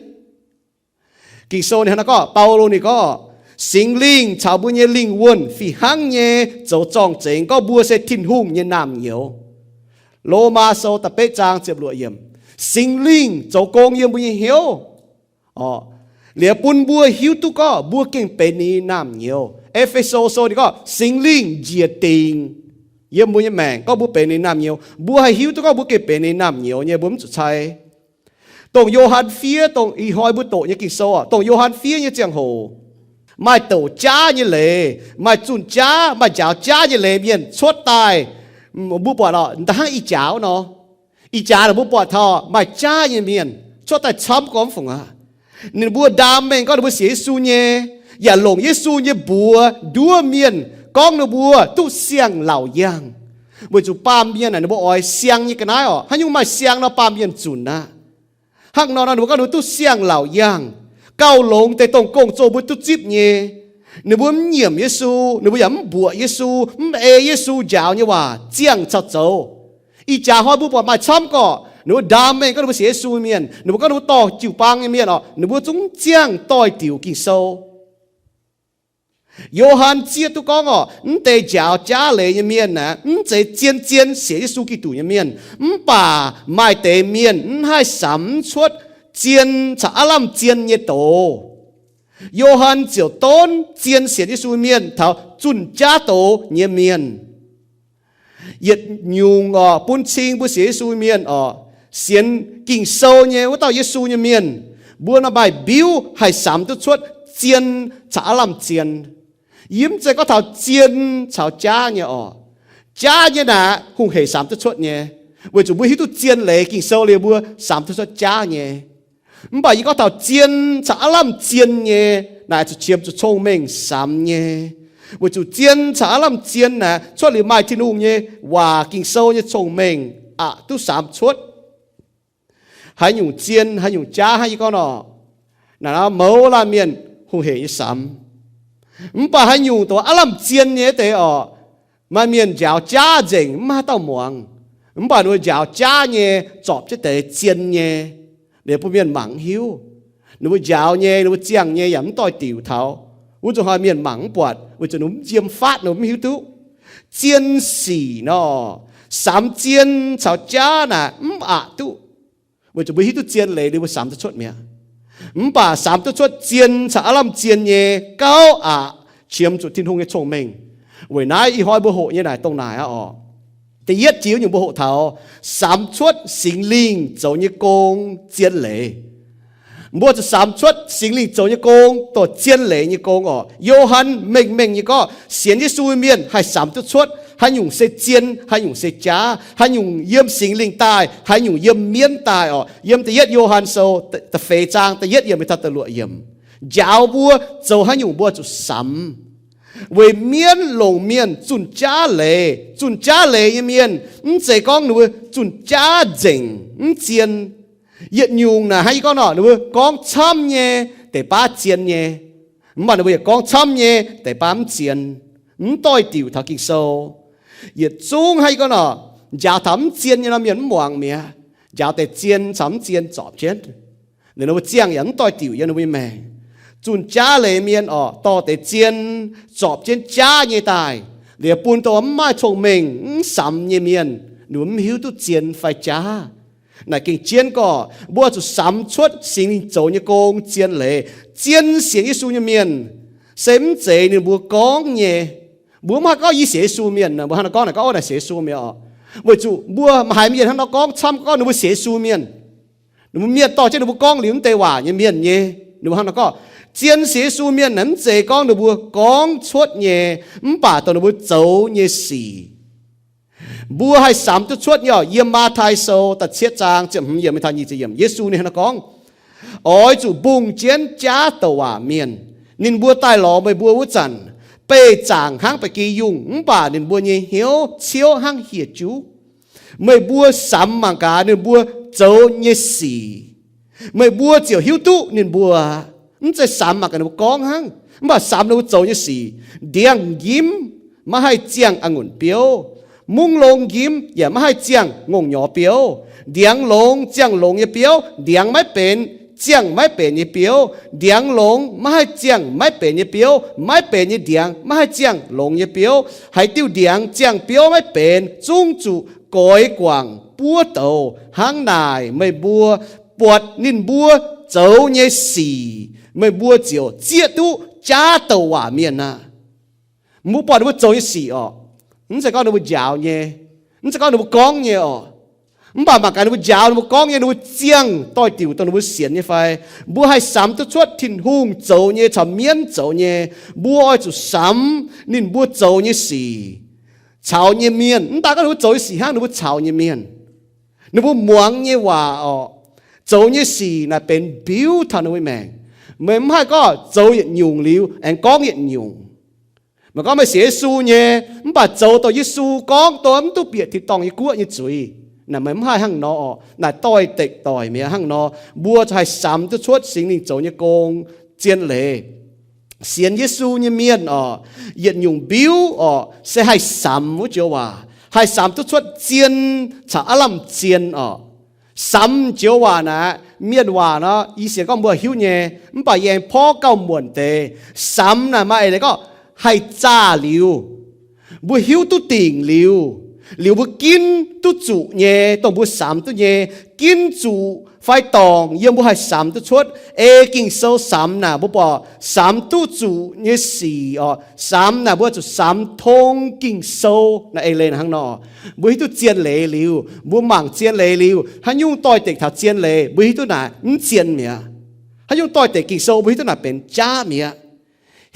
Ging-Sou ninh hnangv naaiv gorngv, Baulo ninh gorngv, Singx Lingh caux mbuo nyei lingh wuonh fih hnangv nyei zoux zorng-zengx gorngv mbuo se Tin-Hungh nyei naamh nyouz. Lomaa Sou da'betv zaang ziepc luoqc yiemc. Singx Lingh zoux gong yiem mbuo nyei hnyouv, liuz bun mbuo hiuv duqv gorngv mbuo gengh benx ninh naamh nyouz. E^fe^so Sou ninh gorngv Singx Lingh njiec dingc yiem mbuo nyei maengc gorngv mbuo benx ninh naamh nyouz. Mbuo haih hiuv duqv gorngv mbuo gengh benx ninh naamh nyouz nyei, mbuo mv zuqc cai. Dongh Yo^han fiev, dongh ih hnoi mbuo doqc nyei Ging-Sou oc, dongh Yo^han fiev nyei ziangh hoc, maaih douc jaav nyei leiz, maaih zunh jaav, maaih njaaux jaav nyei leiz mienh cuotv daaih. Mbuo buatc oc, hnangv ih jaax nor, ih jaax naaic mbuo buatc taux maaih jaav nyei mienh cuotv daaih camv gormx fungc aqv. Ninh mbuo ndaam mengh gorngv ninh mbuo sienx Yesu nyei, yaac longc Yesu nyei mbuox nduov mienh gorngv ninh mbuo duqv siang-laauc yangh. Weic zuqc baamh mienh naaic ninh mbuo oix siang nyei ga'naaiv oc. Haaix nyungc maaih siang nor baamh mienh zunc aqv. Hnangv nor nor ninh mbuo gorngv ninh mbuo duqv siang-laauc yangh, gauh longx deix dongh gong-zoh mbuo duqv zipv nyei. Ninh mbuo mv nyiemc Yesu, ninh mbuo yaac mv mbuoqc Yesu, mv ei Yesu njaaux nyei waac ziangh caux zoux. Ih jaax hnoi mbuo buatc maaih camv gorqv ninh mbuo ndaam mengh gorngv ninh mbuo sienx Yesu mienh, ninh mbuo gorngv ninh mbuo dorh jiu-baang nyei mienh oc, ninh mbuo zungv ziangh doix-diuc Ging-Sou. Yo^han zieqv duqv gorngv oc, mv deix njaaux jaav leiz nyei mienh aeqv, mv zeiz zien-zien sienx Yesu Giduc nyei mienh. Mv baac maaih deix mienh mv haih samx cuotv zien caux aav lamh zien nyei doz. Yo^han ziouc donv zien sienx Yesu mienh taux zunh jaav doz nyei mienh. Yietc nyungc oc, bun cing mbuo sienx Yesu mienh oc, sienx Ging-Sou nyei wuov dauh Yesu nyei mienh, mbuo nor maaih mbiuv haih samx duqv cuotv zien caux aav lamh zien. Yie mv zeiz gorngv taux zien caux jaav nyei oc. Jaav nyei naaic hungh heic samx duqv cuotv nyei, weic zuqc mbuo hiuv duqv zien leiz Ging-Sou liuz mbuo samx duqv cuotv jaav nyei. Mv baac yie gorngv taux zien caux aav lamh zien nyei naaic zuqc qiemx zuqc cong-mengh samx nyei, weic zuqc zien caux aav lamh zien naaic cuotv liuz maaih Tin-Hungh nyei waac Ging-Sou nyei cong-mengh aqc duqv samx cuotv. Haaix nyungc zien haaix nyungc jaav hnangv yie gorngv nor, naaic mouz laanh mienh hungh heic nyei samx. Mv baac haaix nyungc dongh aav lamh zien nyei deix oc, maaih mienh njaaux jaav nzengc mv maaih haaix dauh muangx. Mv baac ninh mbuo njaaux jaav nyei zorpc jienv deix zien nyei, liuz bun mienh mangc mv hiuv. Ninh mbuo njaaux nyei, ninh mbuo ziangh nyei yaac mv doix-diuc taux. Wuov zuqc hnoi mienh mangc mv buatc weic zuqc ninh mbuo mv yiem faatv, ninh mbuo mv hiuv duqv. Zien sic nor, samx zien caux jaav naaic mv aqc duqv, weic zuqc mbuo hiuv duqv zien leiz liuz mbuo samx duqv cuotv mi'aqv. Mv baac samx duqv cuotv zien caux aav lamh zien nyei gauh aqc qiemx zuqc Tin-Hungh nyei cong-mengh. Weic naaiv ih hnoi mbuo hoqc nyei naaic dongh naaic aqv oc. Da'yietv jiex nyungc mbuo hoqc taux samx cuotv Singx Lingh zoux nyei gong zien leiz. Mbuo zuqc samx cuotv Singx Lingh zoux nyei gong, dongh zien leiz nyei gong oc. Yo^han mengh mengh nyei gorngv sienx Yesu mienh haih samx duqv cuotv haaix nyungc se zien, haaix nyungc se jaav, haaix nyungc yiem Singx Lingh daaih, haaix nyungc yiem mienv daaih oc. Yiem da'yietv Yo^han Sou da'feix zaang da'yietv yiemc mingh taux da'luoqc yiemc, njaaux mbuo zoux haaix nyungc mbuo zuqc samx. Weic mienv longc mienh zunh jaav leiz. Zunh jaav leiz nyei mienh mv zeiz gorngv ninh mbuo zunh jaav nzengc mv zien. Yietc nyungc naaic hnangv yie gorngv nor, ninh mbuo gorngv camv nyei deix baav zien nyei, mv baac ninh mbuo yaac gorngv camv nyei deix baav mv zien, mv doix-diuc taux Ging-Sou. Yietc zungv hnangv yie gorngv nor, njaaux taux mv zien nyei nor mienh mv muangx mi'aqv. Njaaux deix zien caux mv zien zorpc jienv, ninh mbuo ziangh yaac mv doix-diuc yiem ninh mbuo nyei maengc. Zunh jaav leiz mienh oc, dorh deix zien zorpc jienv jaav nyei daaih, liuz bun dongh mv maaih cong-mengh mv samx nyei mienh, ninh mbuo mv hiuv duqv zien fai jaav. Naaic gengh jienv gorngv mbuo zuqc samx cuotv Singx Lingh zoux nyei gong zien leiz. Zien sienx Yesu nyei mienh se mv zeiz ninh mbuo gorngv nyei. Mbuo mv haih gorngv yie sienx Yesu mienh, mbuo hnangv nor gorngv naaic gorngv, Ov, naaic sienx Yesu mienh oc. Weic zuqc mbuo haiz mienh hnangv nor gorngv camv gorngv ninh mbuo sienx Yesu mienh. Ninh mbuo mienh dorh jienv ninh mbuo gorngv liuz mv deix waac nyei mienh nyei, ninh mbuo hnangv nor gorngv, Zien sienx Yesu mienh naaic mv zeiz gorngv ninh mbuo gorngv cuotv nyei, mv baac dongh ninh mbuo zoux nyei sic. Mbuo haih samx duqv cuotv nyei oc. Yiem Matv^tai Sou da'cietv zaang ziepc hmz yiemc mingh taux nyic ziepc yiemc, Yesu ninh hnangv naaiv gorngv, Oix zuqc mbungh jienv jaav douc waac mienh. Ninh mbuo daaih lorz meih mbuo wuov zanc, beih zaangc hnangv ba'gi yungh, mv baac ninh mbuo nyei hnyouv ciouv hnangv hieh juv. Meih mbuo samx mangc gaax ninh mbuo zoux nyei sic, meih mbuo ziouc hiuv duqv ninh mbuo. Mv zeiz samx mangc gaax ninh mbuo gorngv hnangv, mv baac samx ninh mbuo zoux nyei sic. Ndiangx-njimv maiv haih ziangh a'ngunc biouv, mungv longx njimv yaac maiv haih ziangh ngongh nyorx biouv. Ndiangx longx ziangh longx nyei biouv, ndiangx maiv benx ziangh maiv benx nyei biouv. Ndiangx longx maiv haih ziangh maiv benx nyei biouv, maiv benx nyei ndiangx maiv haih ziangh longx nyei biouv. Haaix diuh ndiangx ziangh biouv maiv benx zungv zuqc goix guangc buov douz. Hnangv naaic meih mbuo buatc ninh mbuo zoux nyei sic, meih mbuo ziouc zieqv duqv jaav douc waac mienh aqv. Mbuo buatc ninh mbuo zoux nyei sic orqc, mv zeiz gorngv ninh mbuo njaaux nyei, mv zeiz gorngv ninh mbuo gorngv nyei orqc. Mv baac mangc gaax ninh mbuo njaaux, ninh mbuo gorngv nyei, ninh mbuo ziangh doix-diuc dongh ninh mbuo sienx nyei fai? Mbuo haih samx duqv cuotv Tin-Hungh zoux nyei caux mienv zoux nyei. Mbuo oix zuqc samx ninh mbuo zoux nyei sic caux nyei mienh. Mv daaih gorngv ninh mbuo zoux nyei sic hnangv, ninh mbuo caux nyei mienh, ninh mbuo muangx nyei waac orqc, zoux nyei sic naaic benx mbiuv taux ninh mbuo maengc. Meih mv haih gorngv zoux yietc nyungc liuz aengx gorngv yietc nyungc. Meih gorngv meih sienx Yesu nyei, mv baac zoux dongh Yesu gorngv, dongh mv duqv bieqc tin-dorngh nyei guoqv nyei zuiz, naaic meih mv haih hnangv nor orqc. Naaic doix-dekc doic mi'aqv. Hnangv nor mbuo haih samx duqv cuotv Singx Lingh zoux nyei gong, zien leiz. Sienx Yesu nyei mienh orqc, yietc nyungc mbiuv orqc se haih samx wuov joux waac, haih samx duqv cuotv zien caux aav lamh zien orqc. Samx joux waac naaic, mienh waac nor, i sienx gorngv mbuo hiuv nyei, mv baac yie aengx porv gauh muonc deix. Samx naaic maaih eix leiz gorngv haih zaah liuz, mbuo hiuv duqv dingc liuz, liuz mbuo ginv duqv zuqc nyei, dongh mbuo samx duqv nyei, ginv zuqc fai dorngc yiem mbuo haih samx duqv cuotv. Ei Ging-Sou samx naaic mbuo buatc samx duqv zuqc nyei sic orqc. Samx naaic mbuo zuqc samx tong Ging-Sou naaic. Ei leiz naaic hnangv nor, mbuo hiuv duqv zien leiz liuz, mbuo mangc zien leiz liuz, haaix nyungc doix-dekc taux zien leiz mbuo hiuv duqv naaic mv zien mi'aqv. Haaix nyungc doix-dekc Ging-Sou mbuo hiuv duqv naaic benx jaav mi'aqv.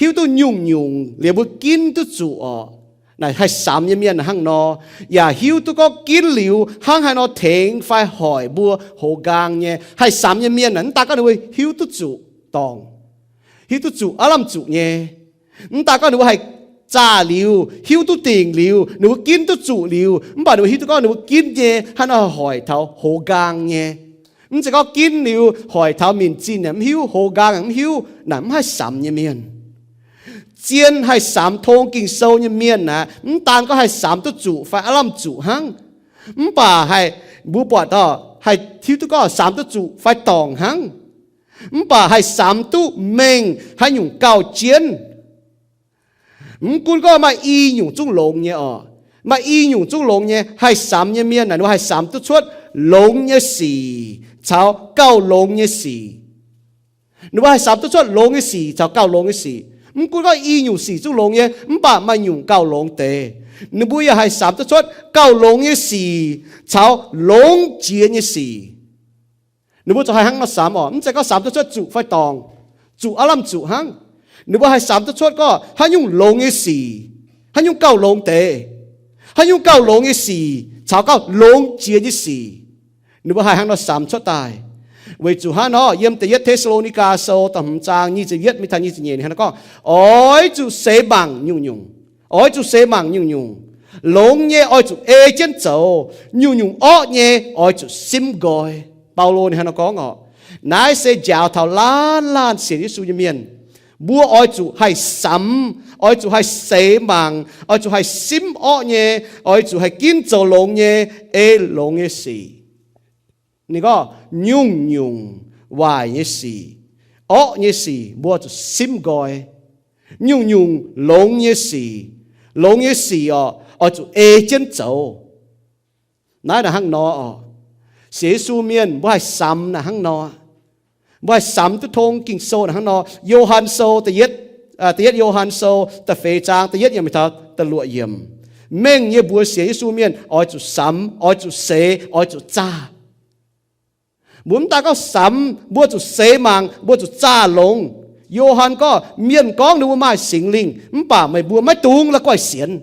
Hiuv duqv nyungc-nyungc liuz mbuo ginv duqv zuqc orqc. Naaic haih samx nyei mienh naaic hnangv nor, yaac hiuv duqv gorngv ginv liuz hnangv haaix nor tengx fai hoic mbuo hoz nqaang nyei. Haih samx nyei mienh naaic mv daaih gorngv ninh mbuo hiuv duqv zuqc dorngc, hiuv duqv zuqc aav lamh zuqc nyei, mv daaih gorngv ninh mbuo haih zaah liuz, hiuv duqv dingc liuz, ninh mbuo ginv duqv zuqc liuz, mv baac ninh mbuo hiuv duqv gorngv ninh mbuo ginv nyei hnangv haaix nor hoic taux hoz nqaang nyei. Mv zeiz gorngv ginv liuz hoic taux minc zinh yaac mv hiuv, hoz nqaang yaac mv hiuv, naaic mv haih samx nyei mienh. Zien haih samx tong Ging-Sou nyei mienh naaic, mv daan gorngv haih samx duqv zuqc fai aav lamh zuqc hnangv, mv baac haih, mbuo buatc dauh haih hiuv duqv gorngv samx duqv zuqc fai dorngc hnangv, mv baac haih samx duqv mengh haaix nyungc gauh jienv. Mv gunv gorngv maaih i nyungc zungv longx nyei orqc, maaih i nyungc zungv longx nyei, haih samx nyei mienh naaic ninh mbuo haih samx duqv cuotv longx nyei sic caux gauh longx nyei sic. Ninh mbuo haih samx duqv cuotv longx nyei sic caux gauh longx nyei sic. Mv gunv gorngv i nyungc sic zungv longx nyei, mv baac maaih nyungc gauh longx deix. Ninh mbuo yaac haih samx duqv cuotv gauh longx nyei sic caux longx jiex nyei sic. Ninh mbuo ziouc haih hnangv nor samx orqc. Mv zeiz gorngv samx duqv cuotv zuqc fai dorngc, zuqc aav lamh zuqc hnangv. Ninh mbuo haih samx duqv cuotv gorngv haaix nyungc longx nyei sic, haaix nyungc gauh longx deix, haaix nyungc gauh longx nyei sic caux gauh longx jiex nyei sic. Ninh mbuo haih hnangv nor samx cuotv daaih. Weic zuqc hnangv nor, yiem Da'yietv Te^saa^lo^ni^gaa Sou da'hmz zaang nyic ziepc yietv mingh taux nyic ziepc nyeic ninh hnangv nor gorngv, Oix zuqc seix mangc nyungc-nyungc. Oix zuqc seix mangc nyungc-nyungc. Longx nyei oix zuqc ei jienv zoux. Nyungc-nyungc orqv nyei oix zuqc simv nqoi. Baulo ninh hnangv nor gorngv orqc. Naaiv se njaaux taux laanh laanh sienx Yesu nyei mienh. Mbuo oix zuqc haih samx, oix zuqc haih seix mangc, oix zuqc haih simv orqv nyei, oix zuqc haih ginv zoux longx nyei, ei longx nyei sic. Ninh gorngv nyungc-nyungc waaic nyei sic, orqv nyei sic mbuo zuqc simv nqoi. Nyungc-nyungc longx nyei sic, longx nyei sic orqc, oix zuqc ei jienv zoux. Naaiv naaic hnangv nor orqc. Sienx Yesu mienh mbuo haih samx naaic hnangv nor. Mbuo haih samx duqv tong Ging-Sou naaic hnangv nor. Yo^han Sou da'yietv, da'yietv Yo^han Sou da'feix zaang da'yietv yiemc mingh taux da'luoqc yiemc. Mengh nyei mbuox sienx Yesu mienh oix zuqc samx, oix zuqc seix, oix zuqc zaah. Mbuo mv daaih gorngv samx, mbuo zuqc seix mangc, mbuo zuqc zaah longx. Yo^han gorngv, mienh gorngv ninh mbuo maaih Singx Lingh, mv baac meih mbuo maiv dungx la'guaih sienx.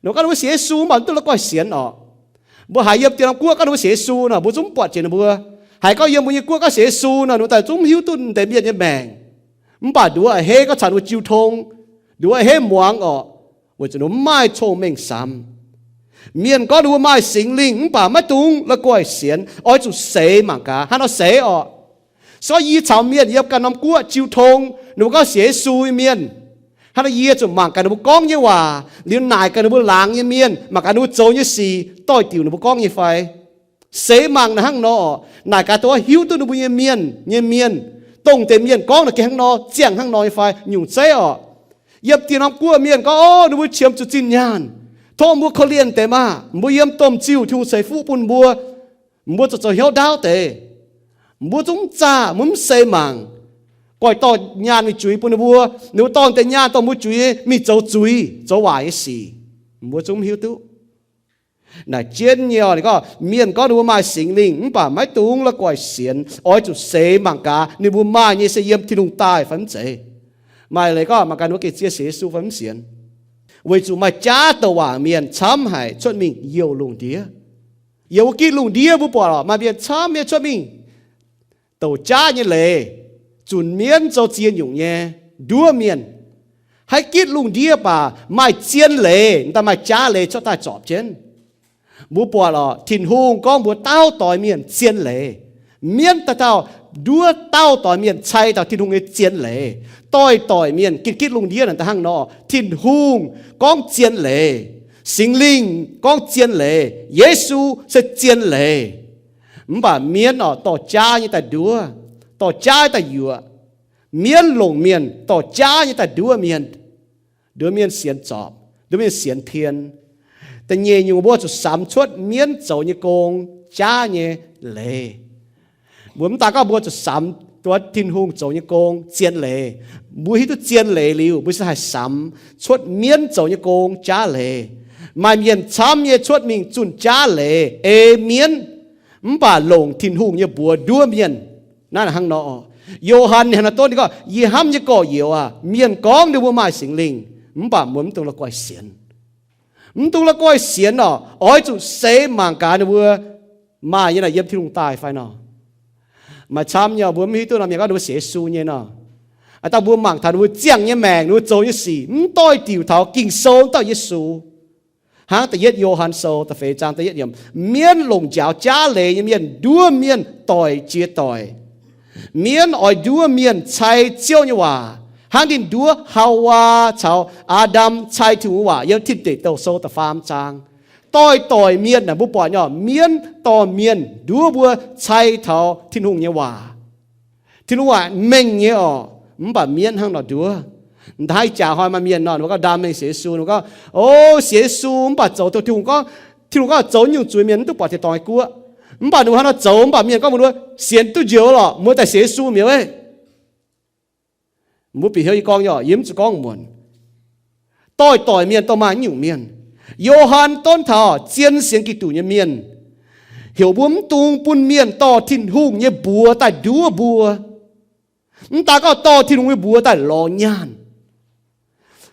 Ninh gorngv ninh mbuo sienx Yesu, mv baac mv dungx la'guaih sienx orqc. Mbuo haiz yiem dieh norm guoqv gorngv ninh mbuo sienx Yesu nor, mbuo zungv mv buatc jiex ninh mbuo. Haiz gorngv yiem mbuo nyei guoqv gorngv sienx Yesu nor, ninh mbuo daaih zungv mv hiuv duqv deix mienh nyei maengc. Mv baac ninh mbuo a'hneiv gorngv caux ninh mbuo jiu tong, ninh mbuo a'hneiv muangx orqc, weic zuqc ninh mbuo mv maaih cong-mengh samx. Mienh gorngv ninh mbuo maaih Singx Lingh, mv baac maiv dungx la'guaih sienx, oix zuqc seix mangc gaax. Hnangv nor seix orqc. Se gorngv yie caux mienh yiem ganh norm guoqv jiu tong, ninh mbuo gorngv sienx Yesu nyei mienh, hnangv nor yie zuqc mangc gaax ninh mbuo gorngv nyei waac, liuz naaic gaax ninh mbuo laangz nyei mienh, mangc gaax ninh mbuo zoux nyei sic doix-diuc ninh mbuo gorngv nyei fai. Seix mangc naaic hnangv nor orqc. Naaic gaax dongh hiuv duqv ninh mbuo nyei mienh, nyei mienh, dongh deix mienh gorngv naaic gengh hnangv nor, ziangh hnangv nor nyei fai, nyungc zeiv orqc. Yiem dieh norm guoqv mienh gorngv, o, ninh mbuo qiemx zuqc zinh nyaanh. Tov mbuo korv-lienh deix maah! Mbuo yiem domh ziuh, Tin-Hungh ceix fuqv bun mbuo. Mbuo zoux zoux hnyouv ndaauv deix. Mbuo zungv mv zaah, mbuo mv seix mangc. Goix dorh nyaanh mingh juix bun ninh mbuo, ninh mbuo dorh deix nyaanh dorh mbuo juix mingh zoux zuiz, zoux waaic nyei sic. Mbuo zungv mv hiuv duqv. Naaic jienv nyei orqc, ninh gorngv, mienh gorngv ninh mbuo maaih Singx Lingh, mv baac maiv dungx la'guaih sienx. Oix zuqc seix mangc gaax, ninh mbuo maaih nyei se yiem Tin-Hungh daaih fai mv zeiz. Maaih leiz gorngv mangc gaax ninh mbuo gengh zien sienx Yesu fai mv sienx. Weic zuqc maaih jaav douc waac mienh camv haic cuotv mingh youh lungh ndiev. Yiem wuov gitv lungh ndiev mbuo buatc orqc, maaih mienh camv nyei cuotv mingh douc jaav nyei leiz, zunc mienv zoux ziex nyungc nyei nduov mienh. Haiz gitv lungh ndiev baac maaih zien leiz, daaih maaih jaav leiz cuotv daaih zorpc jienv. Mbuo buatc orqc, Tin-Hungh gorngv mbuo dauh doix mienh zien leiz. Mienv dauh dauh nduov dauh doix mienh cai taux Tin-Hungh nyei zien leiz. Doix-doix mienh gitv gitv lungh ndiev naaic daaih hnangv nor, Tin-Hungh gorngv zien leiz, Singx Lingh gorngv zien leiz, Yesu se zien leiz. Mv baac mienv orqc, dorh jaav nyei daaih nduov, dorh jaav daaih yuoqc. Mienv longc mienh, dorh jaav nyei daaih nduov mienh. Nduov mienh sienx zorpc, nduov mienh sienx pien. Da'nyeic nyungc mbuo zuqc samx cuotv mienv zoux nyei gong jaav nyei leiz. Mbuo mv daan gorngv mbuo zuqc samx duqv Tin-Hungh zoux nyei gong zien leiz. Mbuo hiuv duqv zien leiz liuz, mbuo se haih samx cuotv mienv zoux nyei gong jaav leiz. Maaih mienh camv nyei cuotv mingh zunh jaav leiz ei mienv, mv baac longc Tin-Hungh nyei mbuox nduov mienh. Naaiv hnangv nor, Yo^han hnangv nor donv ninh gorngv, yie hnamv nyei gorx-youz aah, mienh gorngv ninh mbuo maaih Singx Lingh, mv baac mbuo mv dungx la'guaih sienx. Mv dungx la'guaih sienx orqc, oix zuqc seix mangc gaax ninh mbuo maaih nyei naaic yiem Tin-Hungh daaih fai nor. Maaih camv nyei mbuo mv hiuv duqv nor, mienh gorngv ninh mbuo sienx Yesu nyei nor, aa, dangh mbuo mangc taux ninh mbuo ziangh nyei maengc, ninh mbuo zoux nyei sic mv doix-diuc taux Ging-Sou, mv dauh Yesu. Hnangv da'yietv Yo^han Sou da'feix zaang da'yietv yiemc, mienv longc njaaux jaav leiz nyei mienh nduov mienh doic jiex doic. Mienv oix nduov mienh cai Ziouv nyei waac, hnangv ninh nduov Haawaa caux Aa^ndam cai Tin-Hungh nyei waac yiem Tin Deic Douh Sou da'faam zaang. Doix-doic mienh naaic mbuo buatc nyei orqc, mienv dorh mienh nduov mbuo cai taux Tin-Hungh nyei waac. Tin-Hungh waac mengh nyei orqc, mv baac mienv hnangv nor nduov. Hnangv ih jaax hnoi maaih mienh nor, ninh mbuo gorngv ndaam mengh sienx Yesu, ninh mbuo gorngv, o, sienx Yesu mv baac zoux dongh Tin-Hungh gorngv, Tin-Hungh gorngv zoux nyungc zuiz mienh mv duqv buatc tin-dorngh nyei guoqv. Mv baac ninh mbuo hnangv nor zoux, mv baac mienh gorngv mbuo sienx duqv njoux lorqc, mbuo daaih sienx Yesu mi'aqv. Mbuo bieqc hnyouv yie gorngv nyei orqc, yie mv zuqc gorngv muonc. Doix-doic mienh dongh maaih nyungc mienh. Yo^han donv taux zien sienx Giduc nyei mienh, heuc mbuo mv dungx bun mienh dorh Tin-Hungh nyei mbuox daaih nduov mbuo. Mv daan gorngv dorh Tin-Hungh nyei mbuox daaih lorz nyaanh.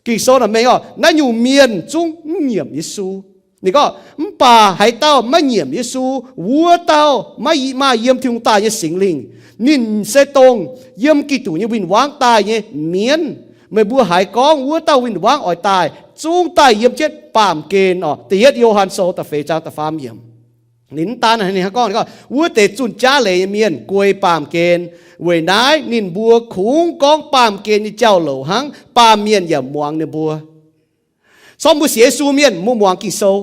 Ging-Sou naaic mengh orqc, naaiv nyungc mienh zungv mv nyiemc Yesu. Ninh gorngv, mv baac haaix dauh maiv nyiemc Yesu, wuov dauh maiv maaih yiem Tin-Hungh daaih nyei Singx Lingh. Ninh se dongh yiem Giduc nyei win-wangv daaih nyei mienv. Meih mbuo haiz gorngv wuov dauh win-wangv oix daaih, zungv daaih yiem jienv baamh gen orqc. Da'yietv Yo^han Sou da'feix zaang da'faam yiemc. Ninh mv daan ninh hnangv gorngv, ninh gorngv, wuov deix zunh jaav leiz nyei mienh guei baamh gen. Weic naaiv ninh mbuo kungx gorngv baamh gen nyei jauv-louc hnangv, baamh mienh yaac muangx ninh mbuo. Se gorngv mbuo sienx Yesu mienh, mbuo muangx Ging-Sou.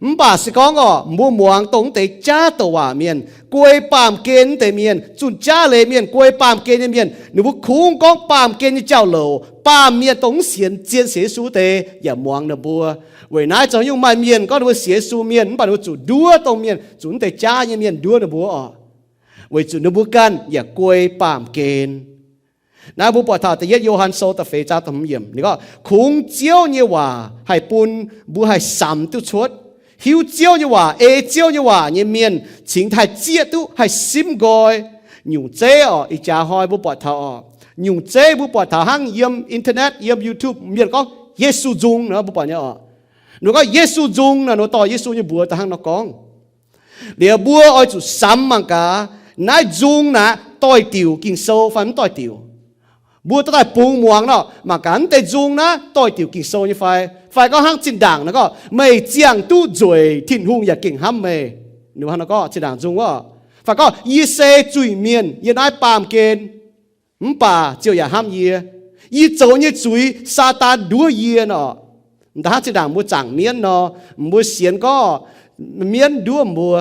Mv baac se gorngv orqc, mbuo muangx dongh wuov deix jaav douc waac mienh, guei baamh gen wuov deix mienh, zunh jaav leiz mienh, guei baamh gen nyei mienh, ninh mbuo kungx gorngv baamh gen nyei jauv-louc. Baamh mienh dongh mv sienx, zien sienx Yesu wuov deix yaac muangx ninh mbuo. Weic naaiv zoux nyungc maaih mienh gorngv ninh mbuo sienx Yesu mienh, mv baac ninh mbuo zuqc nduov dongh mienh, zuqc wuov deix jaav nyei mienh nduov ninh mbuo orqc. Weic zuqc ninh mbuo ganh yaac guei baamh gen. Naaiv mbuo buatc taux da'yietv Yo^han Sou da'feix zaang da'hmz yiemc, ninh gorngv, kungx Ziouv nyei waac haih bun mbuo haih samx duqv cuotv. Hiuv Ziouv nyei waac, ei Ziouv nyei waac nyei mienh cingx haih zieqv duqv, haih simv nqoi. Nyungc zeiv orqc, ih jaax hnoi mbuo buatc taux orqc, Nyungc zeiv mbuo buatc taux hnangv yiem internet, yiem YouTube, mienh gorngv Yesu nzung nor, mbuo buatc nyei oc. Ninh gorngv Yesu nzung nor, ninh dorh Yesu nyei mbuox daaih hnangv nor gorngv. Liuz mbuo oix zuqc samx mangc gaax, naaiv nzung naaic doix-diuc Ging-Sou fai mv doix-diuc. Mbuo dorh daaih bungx muangx nor, mangc gaax naaiv deix nzung naaiv doix-diuc Ging-Sou nyei fai, fai gorngv hnangv zinh ndaangc nor gorngv, meih ziangh duqv nzueic, Tin-Hungh yaac gengh hnamv meih. Ninh hnangv nor gorngv zinh ndaangc nzung wuov. Fai gorngv, yie se zuiz-mienh, yie naaiv baamh gen, mv baac Ziouv yaac hnamv yie. Yie zoux nyei zuiz Saadaan nduov yie nor. Da'hnangv zinh ndaangc mbuo zaangc mienv nor, mbuo sienx gorngv mienv nduov mbuo.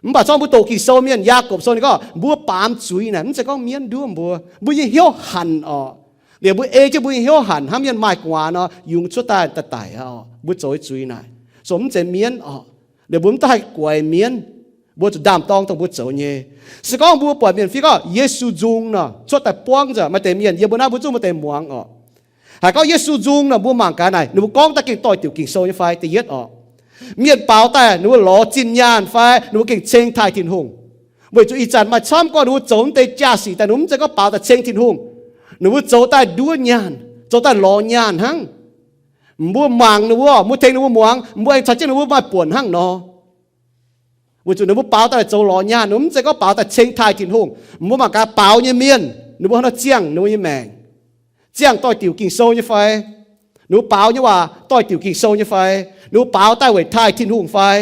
Mv baac zorngv mbuo doqc Ging-Sou mienh, Yaagorpc Sou ninh gorngv mbuo baamz zuiz naaic mv zeiz gorngv mienv nduov mbuo. Mbuo nyei hnyouv hanc orqc. Liuz mbuo ei jienv mbuo nyei hnyouv hanc hnangv mienh maaih gu'nguaaz nor, yungz cuotv daaih daaih daic orqc. Mbuo zoux nyei zuiz naaic, so mv zeiz mienv orqc. Liuz mbuo mv daaih haih guaix mienv. Mbuo zuqc ndaam-dorng dongh mbuo zoux nyei. Se gorngv mbuo buatc mienh fiev gorngv Yesu nzung nor, cuotv daaih buangv nzengc, maaih deix mienh yiem mbuo naaiv mbuo zungv maaih deix muangx orqc. Haiz gorngv Yesu nzung nor, mbuo mangc gaax naaic ninh mbuo gorngv daaih gengh doix-diuc Ging-Sou nyei fai? Da'yietv orqc, mienh baaux daaih ninh mbuo lorz zinh nyaanh fai ninh mbuo gengh ceng taaih Tin-Hungh? Weic zuqc ih zanc maaih camv gorngv ninh mbuo zoux mv deix jaa-sic daaih ninh mbuo mv zeiz gorngv baaux daaih ceng Tin-Hungh. Ninh mbuo zoux daaih nduov nyaanh, zoux daaih lorz nyaanh hnangv. Mbuo mangc ninh mbuo, mbuo tengx ninh mbuo muangx, mbuo aengx caux jienv ninh mbuo maaih buonc hnangv nor. Weic zuqc ninh mbuo baaux daaih zoux lorz nyaanh, ninh mbuo mv zeiz gorngv baaux daaih ceng taaih Tin-Hungh. Mbuo mangc gaax baaux nyei mienh, ninh mbuo hnangv nor ziangh ninh mbuo nyei maengc, ziangh doix-diuc Ging-Sou nyei fai? Ninh mbuo baaux nyei waac doix-diuc Ging-Sou nyei fai? Ninh mbuo baaux daaih weic taaih Tin-Hungh fai?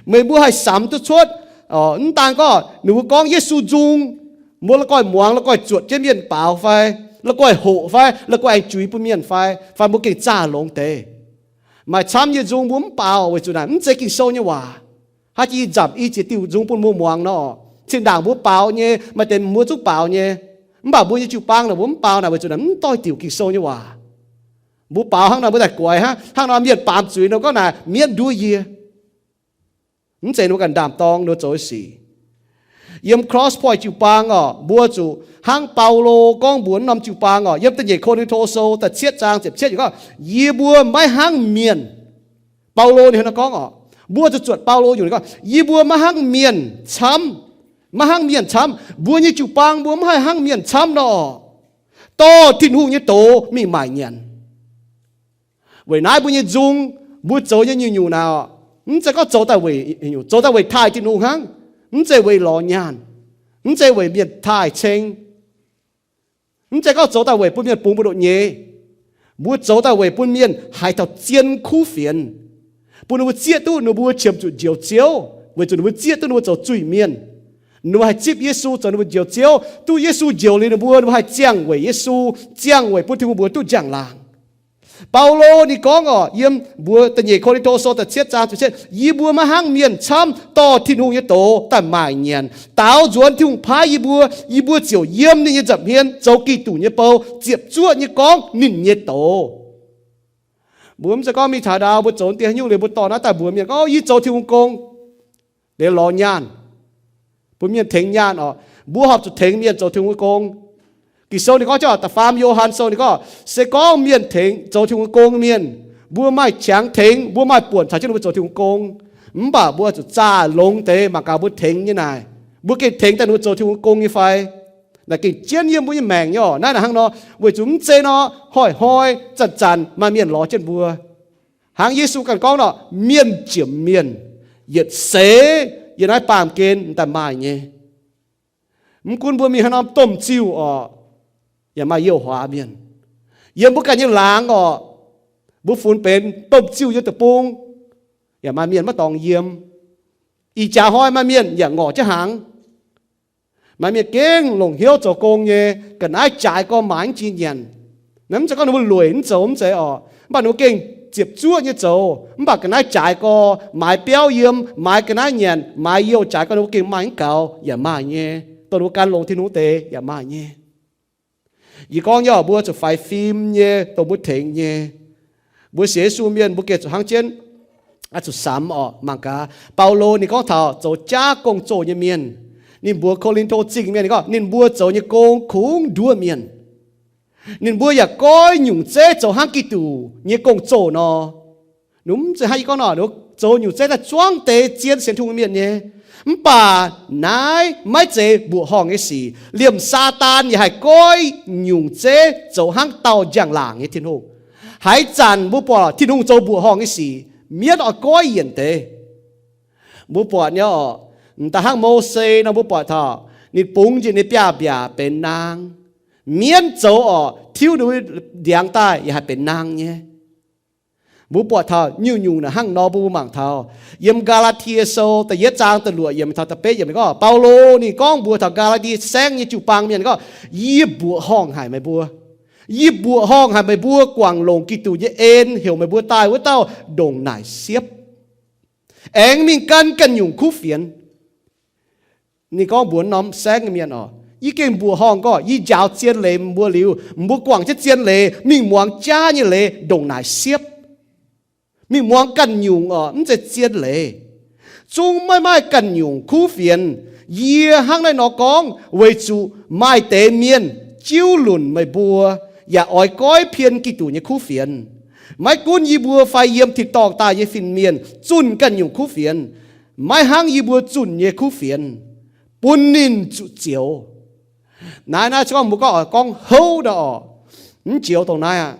Meih mbuo haih samx duqv cuotv, mv daan gorngv ninh mbuo gorngv Yesu nzung, mbuo la'guaih muangx, la'guaih zuotc jienv mienh baaux fai, la'guaih hoqc fai, la'guaih aengx juix bun mienh fai, fai mbuo gengh zaah longx deix. Maaih camv nyei nzung mbuo mv baaux weic zuqc naaic mv zeiz Ging-Sou nyei waac. Haaix jiex ih nzamc i ziex diuh nzung bun mbuo muangx nor, zinh ndaangc mbuo baaux nyei, maaih deix mbuo zungv baaux nyei. Mv baac mbuo nyei jiu-baang naaic mbuo mv baaux naaic weic zuqc naaic mv doix-diuc Ging-Sou nyei waac. Mbuo baaux hnangv nor mbuo daaih guaix hnangv, hnangv nor mienh baamz zuiz nor gorngv naaic mienv nduov yie. Mv zeiz ninh mbuo ganh ndaam-dorng ninh mbuo zoux nyei sic. Yiem Crosspointe jiu-baang orqc, mbuo zuqc hnangv Baulo gorngv mbuox norm jiu-baang orqc, yiem da'nyeic Ko^lin^to Sou da'cietv zaang ziepc cietv yiemc gorngv, yie mbuo maiv hnangv mienh. Baulo ninh hnangv nor gorngv orqc, mbuo zuqc zuotc Baulo nyungc ninh gorngv, yie mbuo maiv hnangv mienh camv, maiv hnangv mienh camv. Mbuo nyei jiu-baang mbuo mv haih hnangv mienh camv nor, dorh Tin-Hungh nyei doz mingh maaic nyanc. Weic naaiv mbuo nyei nzung, mbuo zoux nyei nyungc-nyungc naaic, mv zeiz gorngv zoux daaih weic, zoux daaih weic taaih Tin-Hungh hnangv. Mv zeiz weic lorz nyaanh, mv zeiz weic mienh taaih ceng, mv zeiz gorngv zoux daaih weic bun mienh bungx mbuo ndoqv nyeiz. Mbuo zoux daaih weic bun mienh haiz taux zien kuv fienx, bun ninh mbuo zieqv duqv ninh mbuo qiemx zuqc njoux Ziouv, weic zuqc ninh mbuo zieqv duqv ninh mbuo zoux zuiz-mienh. Ninh mbuo haih zipv Yesu zoux ninh mbuo njoux Ziouv, duqv Yesu njoux liuz ninh mbuo, ninh mbuo haih ziangh weic Yesu, ziangh weic bun Tin-Hungh mbuox duqv njang-laangc. Baulo ninh gorngv orqc, yiem mbuox da'nyeic Ko^lin^to Sou da'cietv zaang ziepc cietv, yie mbuo maiv hnangv mienh camv, dorh Tin-Hungh nyei doz daaih maaic nyanc. Daaux nzuonx Tin-Hungh paaiv yie mbuo, yie mbuo ziouc yiem ninh nyei nza'hmien zoux Giduc nyei bou, ziepc zuoqv nyei gorngv ninh nyei doz. Mbuo mv zeiz gorngv mingh taux ndau mbuo zoux deix haaix nyungc liuz mbuo dorh naaiv daaih mbuox mienh gorngv, yie zoux Tin-Hungh gong, liuz lorz nyaanh, bun mienh tengx nyaanh orqc. Mbuo horpc zuqc tengx mienh zoux Tin-Hungh gong. Ging-Sou ninh gorngv, da'faam Yo^han Sou ninh gorngv, se gorngv mienh tengx zoux Tin-Hungh gong mienh, mbuo maaih qangx tengx, mbuo maaih buonc caux jienv ninh mbuo zoux Tin-Hungh gong. Mv baac mbuo zuqc zaah longx deix mangc gaax mbuo tengx nyei naaic, mbuo gengh tengx daaih ninh mbuo zoux Tin-Hungh gong nyei fai? Naaiv gengh jienv yiem mbuo nyei maengc nyei orqc. Naaiv naaic hnangv nor, weic zuqc mv zeiz nor hnoi-hnoi, zanc-zanc maaih mienh lorz jienv mbuo. Hnangv Yesu ganh gorngv nor, mienh jomc mienh, yietc seix yiem naaiv baamh gen daaih maaih nyei. Mv gunv mbuo mingh haaix norm domh ziuh orqc, yaac maaih youh huaax mienh. Yiem mbuo ganh nyei laangz orqc, mbuo funx benx domh ziuh yiem deic-bung, yaac maaih mienh maiv dorngx yiem. Ih jaax hnoi maaih mienh yaac ngorc jienv hnaangx. Maaih mienh gengh longc hnyouv zoux gong nyei, ga'naaiv jaaix gorx maaiz mv jiex nyanc. Naaiv mv zeiz gorngv ninh mbuo lueic mv zoux, mv zeiz orqc. Mv baac ninh mbuo gengh ziepc zuoqv nyei zoux, mv baac ga'naaiv jaaix gorx maaiz biauv yiem, maaiz ga'naaiv nyanc, maaiz youh jaaix gorx ninh mbuo gengh maaih mv gaux yaac maaih nyei. Dongh ninh mbuo gan longx Tin-Hungh deix yaac maaih nyei. Yie gorngv nyei orqc, mbuo zuqc faix fim nyei, dongh mbuo tengx nyei. Mbuo sienx Yesu mienh mbuo gengh zuqc hnangv jienv, zuqc samx orqc. Mangc gaax, Baulo ninh gorngv taux zoux jaav gong-zoh nyei mienh. Ninh mbuox Ko^lin^to Zingh mienh, ninh gorngv ninh mbuo zoux nyei gong kungx nduov mienh. Ninh mbuo yaac goiv nyungc zeiv zoux hnangv Giduc nyei gong-zoh nor. Ninh mv zeiz hnangv yie gorngv nor, ninh mbuo zoux nyungc zeiv daaih zuangv deix zien sienx Tin-Hungh mienh nyei. Mv baac naaiv maiv zeiz mbuoqc horngh nyei sic. Liemh Saadaan yaac haih goiv nyungc zeiv zoux hnangv dauh njang-laangc nyei Tin-Hungh. Haaix zanc mbuo buatc Tin-Hungh zoux mbuoqc horngh nyei sic, mienv oix goiv yienc deix. Mbuo buatc nyei oc, da'hnangv Mose nor mbuo buatc taux ninh bungx njiec nyei biaav-mbiaac benx naang. Mienv zoux oc, tiuv ninh mbuo ndiangx daaih yaac haih benx naang nyei. Mbuo buatc taux nyungc-nyungc naaic hnangv nor mbuo mangc taux yiem Gaa^laa^tie Sou da'yietv zaang da'luoqc yiemc taux da'betv yiemc gorngv, Baulo ninh gorngv mbuox taux Gaa^laa^tie Saengv nyei jiu-baang mienh gorngv, yie mbuoqc horngh haic meih mbuo. Yie mbuoqc horngh haic meih mbuo guangc longc Giduc nyei en heuc meih mbuo daaih wuov dauh ndongc naaic siepv, aengx mingh gan ganh nyungc kuv fienx. Ninh gorngv mbuox norm saengv nyei mienh oc, yie gengh mbuoqc horngh gorngv yie njaaux zien leiz mbuo liuz, mbuo guangc jienv zien leiz mingh muangx jaav nyei leiz ndongc naaic siepv. Mingh muangx ganh nyungc oc, mv zeiz zien leiz. Zungv maiv maaih ganh nyungc kuv fienx. Yie hnangv naaiv nor gorngv weic zuqc maaih deix mienh jiuv lunc meih mbuo, yaac oix goiv pien Giduc nyei kuv fienx. Maiv gunv yie mbuo fai yiem tin-dorngh daaih nyei fin-mienh zunh ganh nyungc kuv fienx, maiv hnangv yie mbuo zunh nyei kuv fienx, bun ninh zuqc zioux. Naaiv, naaiv se gorngv mbuo gorngv, gorngv houv nor oc, mv joux dongh naaiv aqv.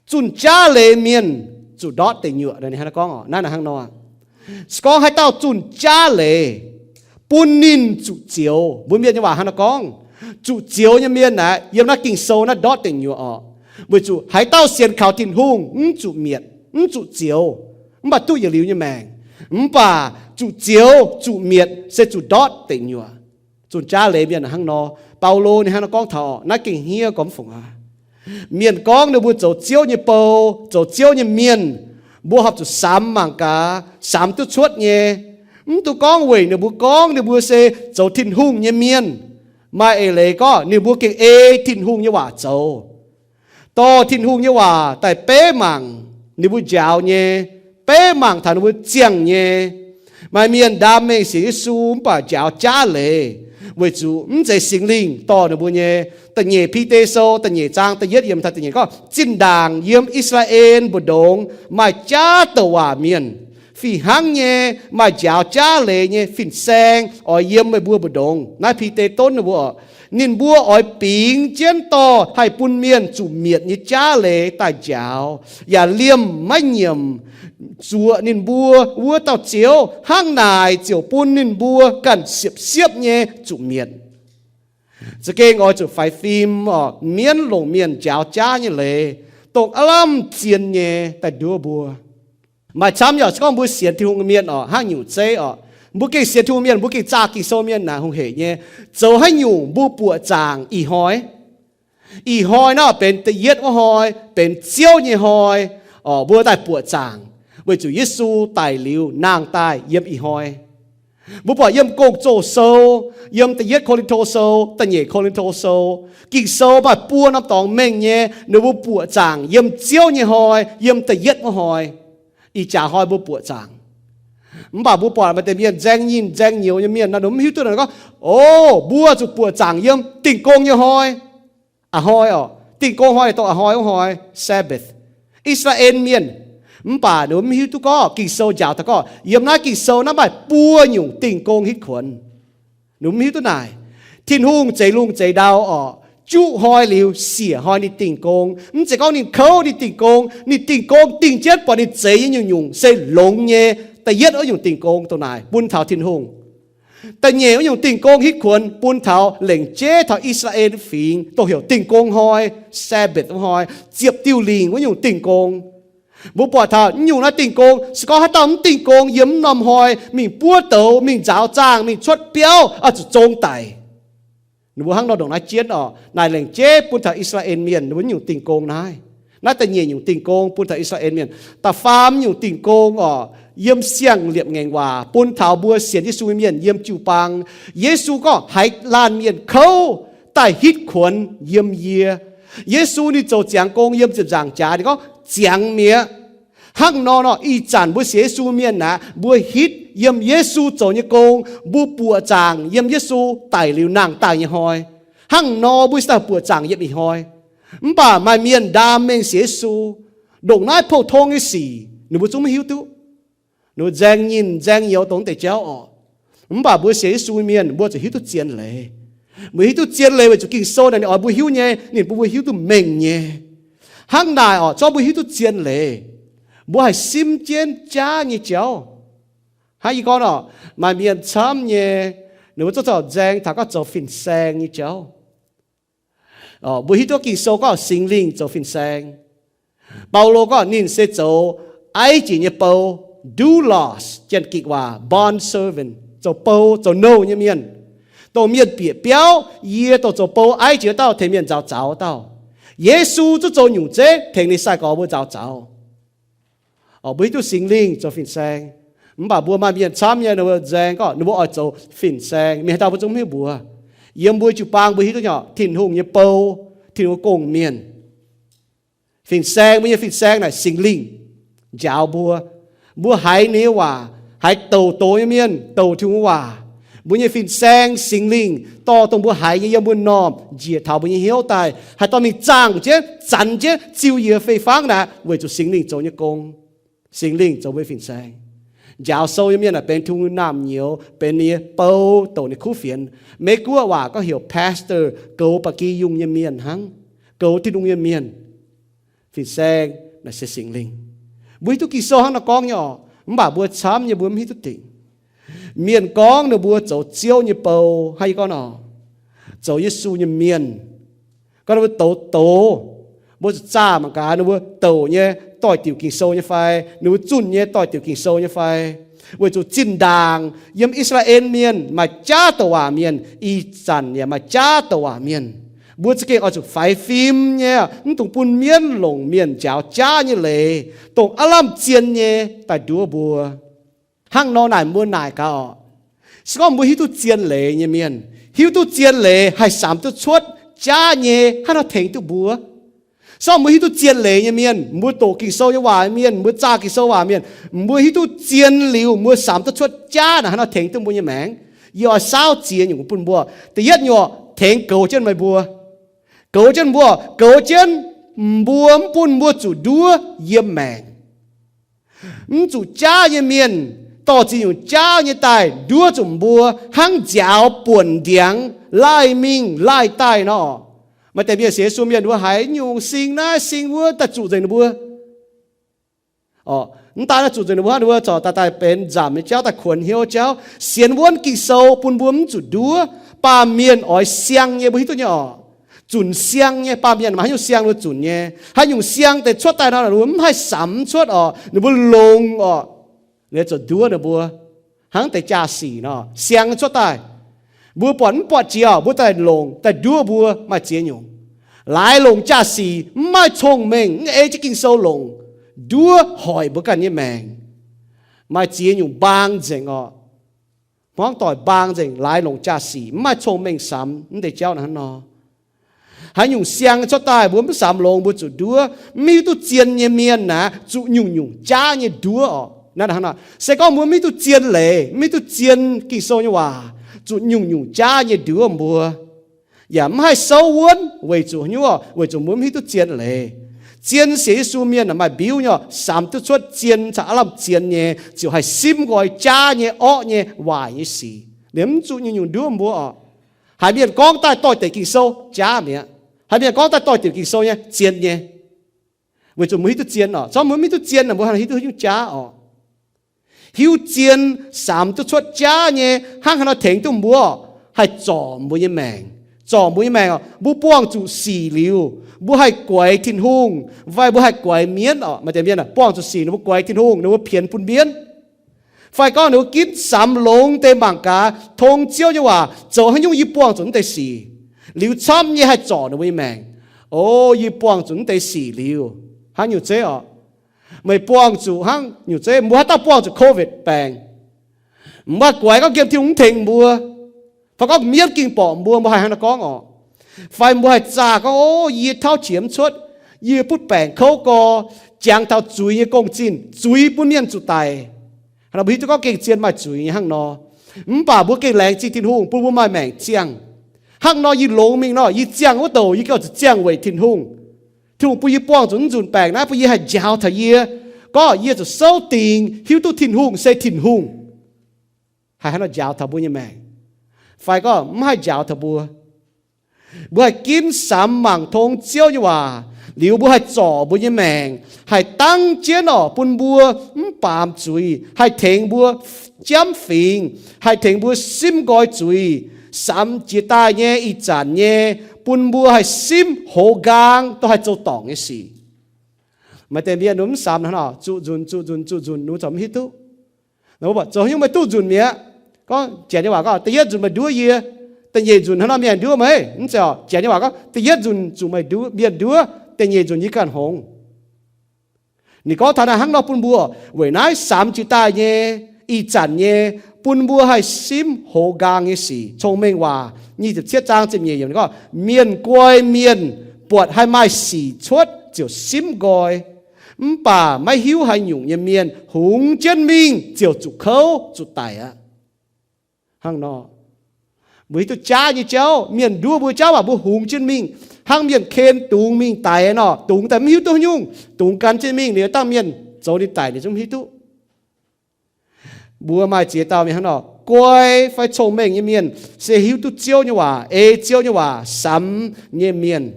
Zunh jaav leiz mienh zuqc ndortv deic nyuoqc, ninh hnangv nor gorngv oc. Naaiv, naaiv hnangv nor, se gorngv haaix dauh zunh jaav leiz, bun ninh zuqc zioux. Mbuo mienh nyei waac hnangv nor gorngv, zuqc zioux nyei mienh naaic yiem naaiv Ging-Sou naaiv ndortv deic nyuoqc oc. Weic zuqc haaix dauh sienx kaux Tin-Hungh mv zuqc mietc, mv zuqc zioux, mv baac duqv yietc liuz nyei maengc. Mv baac zuqc zioux zuqc mietc se zuqc ndortv deic nyuoqc. Zunh jaav leiz mienh hnangv nor, Baulo ninh hnangv nor gorngv taux naaiv gengh hniev gormx fungc aqv. Mienh gorngv ninh mbuo zoux Ziouv nyei bou, zoux Ziouv nyei mienh, mbuo horpc zuqc samx mangc gaax, samx duqv cuotv nyei. Mv dungx gorngv weic ninh mbuo gorngv ninh mbuo se zoux Tin-Hungh nyei mienh, maaih eix leiz gorngv ninh mbuo gengh ei Tin-Hungh nyei waac zoux, dorh Tin-Hungh nyei waac daaih beiv mangc ninh mbuo njaaux nyei, beiv mangc taux ninh mbuo ziangh nyei. Maaih mienh ndaam mengh sienx Yesu mv baac njaaux jaav leiz, weic zuqc mv zeiz Singx Lingh dorh ninh mbuo nyei. Da'nyeic Bide Sou da'nyeic zaang da'yietv yiemc taux da'nyeic gorngv, zinh ndaangc yiem I^saa^laa^en mbu'ndongx maaih jaav douc waac mienh, fih hnangv nyei maaih njaaux jaav leiz nyei fin-saeng oix yiem meih mbuo mbu'ndongx. Naaiv Bide donv ninh mbuo oc, ninh mbuo oix bingx jienv dorh haih bun mienh zuqc mietc nyei jaav leiz daaih njaaux, yaac liemh maiv nyiemc zuoqc ninh mbuo wuov dauh Ziouv. Hnangv naaic ziouc bun ninh mbuo ganh siepv-siepv nyei zuqc mietc. Za'gengh oix zuqc faix fim oc, mienv longc mienh njaaux jaav nyei leiz, dongh aav lamh zien nyei daaih nduov mbuo. Maaih camv yaac se gorngv mbuo sienx Tin-Hungh mienh oc, hnangv nyungc zeiv oc, mbuo gengh sienx Tin-Hungh mienh, mbuo gengh zaah Ging-Sou mienh naaic hungh heic nyei. Zoux haaix nyungc mbuo buoqc zaangc ih hnoi, ih hnoi naaiv benx da'yietv wuov hnoi, benx Ziouv nyei hnoi, mbuo daaih buoqc zaangc, weic zuqc Yesu daic liuz nangh daaih yiem ih hnoi. Mbuo buatc yiem Gong-Zoh Sou, yiem da'yietv Ko^lin^to Sou, da'nyeic Ko^lin^to Sou, Ging-Sou maaih buo norm dorngx mengh nyei ninh mbuo buoqc zaangc yiem Ziouv nyei hnoi, yiem da'yietv wuov hnoi. Ih jaax hnoi mbuo buoqc zaangc. Mv baac mbuo buatc maaih deix mienh nzaeng nyinh nzaeng nyouz nyei mienh nor, ninh mbuo mv hiuv duqv nor gorngv, o, mbuo zuqc buoqc zaangc yiem Dingh Gong nyei hnoi. A'hnoi oc, Dingh Gong hnoi dongh a'hnoi wuov hnoi, Sabbath. I^saa^laa^en mienh, mv baac ninh mbuo mv hiuv duqv gorngv Ging-Sou njaaux taux gorngv yiem naaiv Ging-Sou naaiv maaih buo nyungc Dingh Gong hitv kuonx. Ninh mbuo mv hiuv duqv naaic, Tin-Hungh zeix lungh zeix ndau oc, juqv hnoi liuz siec hnoi ninh Dingh Gong. Mv zeiz gorngv ninh kouv ninh Dingh Gong, ninh Dingh Gong dingh jienv buatc ninh zeix nyei nyungc-nyungc se longx nyei. Da'yietv wuov nyungc Dingh Gong dongh naaic bun taux Tin-Hungh. Da'nyeic wuov nyungc Dingh Gong hitv kuonx bun taux lengc jeiv taux I^saa^laa^en Fingx dongh heuc Dingh Gong hnoi, Sabbath wuov hnoi, ziepc diuh lingc wuov nyungc Dingh Gong. Mbuo buatc taux nyungc naaiv Dingh Gong, se gorngv haaix dauh mv dingh gong yiem mv norm hnoi mingh buov douz, mingh nzaaux zaangh, mingh cuotv biauv, oix zuqc zong daic. Ninh mbuo hnangv nor ndongc naaiv jienv oc. Naaic lengc jeiv bun taux I^saa^laa^en Mienh ninh mbuo nyungc dingh gong naaiv. Naaiv da'nyeic nyungc dingh gong bun taux I^saa^laa^en Mienh. Da'faam nyungc dingh gong oc, yiem siang-liepc ngaengc waac bun taux mbuo sienx Yesu nyei mienh yiem jiu-baang. Yesu gorngv, haiz laanh mienh kouv daaih hitv kuonx yiem yie. Yesu ninh zoux ziangx gong yiem ziepc nzaangc jaax, ninh gorngv, ziangx mi'aqv. Hnangv nor nor, ih zanc mbuo sienx Yesu mienh aqv, mbuo hitv yiem Yesu zoux nyei gong, mbuo buoqc zaangc yiem Yesu daic liuz nangh daaih nyei hnoi. Hnangv nor mbuo se daaih buoqc zaangc yiem ih hnoi. Mv baac maaih mienh ndaam mengh sienx Yesu, ndongc naaiv pou-tong nyei sic ninh mbuo zungv maiv hiuv duqv. Ninh mbuo nzaeng nyinh nzaeng nyouz dongh deix jauv oc. Mv baac mbuo sienx Yesu mienh, mbuo zuqc hiuv duqv zien leiz. Mbuo hiuv duqv zien leiz weic zuqc Ging-Sou naaic ninh oix mbuo hiuv nyei, ninh bun mbuo hiuv duqv mengh nyei. Hnangv naaic orqc, zorqv mbuo hiuv duqv zien leiz, mbuo haih simv jienv jaav nyei jauv. Hnangv yie gorngv orqc, maaih mienh camv nyei, ninh mbuo zorqv zoux nzaeng taux gorngv zoux fin-saeng nyei jauv. Mbuo hiuv duqv Ging-Sou gorngv Singx Lingh zoux fin-saeng. Baulo gorngv ninh se zoux aiv jiex nyei bou, doulos, Janx-Gikc waac bond servant, zoux bou zoux nouh nyei mienh. Dongh mienh bieqc biauv, yie dongh zoux bou aiv jiex wuov dauh tengx mienh nzaaux zaux wuov dauh. Yesu zuqc zoux nyungc zeiv tengx ninh sai-gorx mbuo nzaaux zaux. Mbuo hiuv duqv Singx Lingh zoux fin-saeng. Mv baac mbuo maaih mienh camv nyei, ninh mbuo nzaeng gorngv ninh mbuo oix zoux fin-saeng, mienh haaix dauh mbuo zungv mv hiuv mbuox. Yiem mbuo jiu-baang mbuo hiuv duqv nyei orqc, Tin-Hungh nyei bou, Tin-Hungh gong-mienh. Fin-saeng, mbuo nyei fin-saeng naaic Singx Lingh njaaux mbuo. Mbuo haiz ninh nyei waac, haiz douc doz nyei mienh douc Tin-Hungh waac. Mbuo nyei fin-saeng Singx Lingh dorh dongh mbuo haiz nyei yiem mbuo m'normh njiec taux mbuo nyei hnyouv daaih, haih dorh mingh zaangh jienv, zanx jienv, ziux yie fei-fangv naaic, weic zuqc Singx Lingh zoux nyei gong. Singx Lingh zoux mbuo nyei fin-saeng. Njaaux sou nyei mienh aah, benx Tin-Hungh naamh nyouz, benx ninh nyei bou, douc ninh kuv fienx. Meiv Guoqv waac gorngv heuc pastor, goux ba'gi yungh nyei mienh hnangv, goux Tin-Hungh nyei mienh. Fin-saeng naaic se Singx Lingh. Mbuo hiuv duqv Ging-Sou hnangv nor gorngv nyei orqc, mv baac mbuo camv nyei mbuo mv hiuv duqv dingc. Mienh gorngv ninh mbuo zoux Ziouv nyei bou, hnangv yie gorngv nor, zoux Yesu nyei mienh, gorngv ninh mbuo douz douz, mbuo zuqc zaah mangc gaax ninh mbuo douc nyei doix-diuc Ging-Sou nyei fai, ninh mbuo zunh nyei doix-diuc Ging-Sou nyei fai. Weic zuqc zinh ndaangc yiem I^saa^laa^en Mienh maaih jaav douc waac mienh, ih zanc yaac maaih jaav douc waac mienh. Mbuo za'gengh oix zuqc faix fim nyei, mv dungx bun mienv longc mienh njaaux jaav nyei leiz, dongh aav lamh zien nyei daaih nduov mbuo. Hnangv nor naaic mbuo naaic gaax orqc, se gorngv mbuo hiuv duqv zien leiz nyei mienh, hiuv duqv zien leiz haih samx duqv cuotv jaav nyei hnangv haaix nor tengx duqv mbuo. Se gorngv mbuo hiuv duqv zien leiz nyei mienh, mbuo doqc Ging-Sou nyei waac mienh, mbuo zaah Ging-Sou waac mienh, mbuo hiuv duqv zien liuz mbuo samx duqv cuotv jaav naaic hnangv haaix nor tengx duqv mbuo nyei maengc. Yie oix saauv ziex nyungc bun mbuo. Da'yietv nyungc, tengx goux jienv meih mbuo. Goux jienv mbuo, goux jienv mbuo mv bun mbuo zuqc nduov yiem maengc. Mv zuqc jaav nyei mienh dorh ziex nyungc jaav nyei daaih nduov zuqc mbuo hnangv nziaaux buonc ndiangx laaih mingh laaih daaih nor. Maaih deix mienh sienx Yesu mienh mbuo haiz nyungc sing naaiv sing wuov daaih zuqc nzengc ninh mbuo. Mv daaih naaiv zuqc nzengc ninh mbuo hnangv, ninh mbuo corc daaih daaih benx nzamc nyei jauv, daaih kuonx hnyouv jauv, sienx wuonv Ging-Sou bun mbuo mv zuqc nduov. Baamh mienh oix siang nyei, mbuo hiuv duqv nyei orqc. Zunc siang nyei, baamh mienh maaih haaix nyungc siang ninh mbuo zunc nyei. Haaix nyungc siang deix cuotv daaih nor, ninh mbuo mv haih samx cuotv orqc, ninh mbuo longx orqc, ninh zuqc nduov ninh mbuo. Hnangv deix jaa-sic nor, siang cuotv daaih, mbuo buatc mv buatc jiex orqc, mbuo daaih longc daaih nduov mbuo maaih ziex nyungc. Laaix longc jaa-sic mv maaih cong-mengh, mv ei jienv Ging-Sou longc, nduov hoic mbuo ganh nyei maengc. Maaih ziex nyungc mbaang nzengc orqc. Hmuangv doic mbaang nzengc, laaix longc jaa-sic mv maaih cong-mengh samx mv deix jauv naaiv hnangv nor. Haaix nyungc siang cuotv daaih mbuo mv samx longx mbuo zuqc nduov. Mv hiuv duqv zien nyei mienh naaic zuqc nyungc-nyungc jaav nyei nduov orqc. Naaiv hnangv nor, se gorngv mbuo mv hiuv duqv zien leiz, mv hiuv duqv zien Ging-Sou nyei waac, zuqc nyungc-nyungc jaav nyei nduov mbuo, yaac mv haih souv wuonv weic zuqc haaix nyungc, weic zuqc mbuo mv hiuv duqv zien leiz. Zien sienx Yesu mienh maaih mbiuv nyei, samx duqv cuotv zien caux aav lamh zien nyei, ziouc haih simv nqoi jaav nyei, orqv nyei, waaic nyei sic. Liemh mv zuqc nyungc-nyungc nduov mbuo orqc. Haiz mienh gorngv daaih doix-dekc Ging-Sou jaav mi'aqv. Haiz mienh gorngv daaih doix-dekc Ging-Sou nyei zien nyei, weic zuqc mbuo hiuv duqv zien orqc. Corc mbuo mv hiuv duqv zien, mbuo haaix nor hiuv duqv nyungc jaav orqc? Hiuv zien, samx duqv cuotv jaav nyei hnangv haaix nor tengx duqv mbuo, haih zorc mbuo nyei maengc. Zorc mbuo nyei maengc orqc, mbuo buangh zuqc sic liuz, mbuo haih guaix Tin-Hungh fai mbuo haih guaix mienv orqc? Maaih deix mienh buangh zuqc sic ninh mbuo guaix Tin-Hungh, ninh mbuo pienx bun mienv. Fai gorngv ninh mbuo ginv samx longx deix mangc gaax, tong Ziouv nyei waac, zoux haaix nyungc yie buangh zuqc naaiv deix sic. Liuz camv nyei haih zorc ninh mbuo nyei maengc. O, yie buangh zuqc naaiv deix sic liuz, hnangv nyungc zeiv orqc, meih buangh zuqc hnangv nyungc zeiv, mbuo haaix dauh buangh zuqc COVID baengc, mbuo haih guaix gorngv nqemh Tin-Hungh mv tengx mbuo, fai gorngv mienv ging borqc mbuo, mbuo haih hnangv naaiv gorngv orqc? Fai mbuo haih zaah gorngv, o, yie tauv qiex mv cuotv, yie butv baengc kouv gorx, jangx taux zuiz nyei gong-zinh, zuiz bun mienh zuqc daic. Hnangv nor mbuo hiuv duqv gorngv gengh zien maaih zuiz nyei hnangv nor. Mv baac mbuo gengh laengz zingh Tin-Hungh bun mbuo maaih maengc ziangh. Hnangv nor yie longx mingh nor, yie ziangh wuov douc yie gengh oix zuqc ziangh weic Tin-Hungh. Tin-Hungh bun yie buangh zuqc naaiv nzunc baengc naaiv, bun yie haih njaaux taux yie, gorngv yie zuqc souv dingc hiuv duqv Tin-Hungh se Tin-Hungh. haih hnangv nor njaaux taux mbuo nyei maengc, fai gorngv mv haih njaaux taux mbuo. Mbuo haih ginv samx mangc tong Ziouv nyei waac, liuz mbuo haih zorc mbuo nyei maengc, haih dangv jienv oc bun mbuo mv baamz zuiz, haih tengx mbuo jamv fingx, haih tengx mbuo simv nqoi zuiz, samx jiex daaih nyei, ih zanc nyei, bun mbuo haih simv hoz nqaang, dongh haih zoux dorngc nyei sic. Maaih deix mienh ninh mv samx hnangv nor, zuqc nzunc, zuqc nzunc, zuqc nzunc, ninh corc mv hiuv duqv. Zoux haaix nyungc meih duqv nzunc mi'aqv? Gorngv Janx nyei waac gorngv, da'yietv nzunc meih nduov yie, da'nyeic nzunc hnangv nor mienh nduov meih. Mv zeiz oc. Janx nyei waac gorngv, da'yietv nzunc zuqc meih nduov, mienh nduov, da'nyeic nzunc yie ganh hngongx. Ninh gorngv taux naaiv hnangv nor bun mbuo, weic naaiv samx jiex daaih nyei, ih zanc nyei, bun mbuo haih simv hoz nqaang nyei sic. Cong-Mengh Waac nyic ziepc cietv zaang ziepc nyeic yiemc gorngv, mienh guai mienh buatc haih maaih sic cuotv ziouc simv nqoi, mv baac maiv hiuv haaix nyungc nyei mienh hungx jienv mingh ziouc zuqc kouv zuqc daic aqv. Hnangv nor, mbuo hiuv duqv jaav nyei jauv, mienh nduov mbuo jauv waac mbuo hungx jienv mingh, hnangv mienh ken dungz mingh daic nor, dungz daaih mv hiuv duqv haaix nyungc, dungz gan jienv mingh, ninh dangh mienh zoux ninh daic ninh zungv mv hiuv duqv. Mbuo maaih ziex dauh mienh hnangv nor, guai fai cong-mengh nyei mienh se hiuv duqv Ziouv nyei waac, ei Ziouv nyei waac, samx nyei mienh.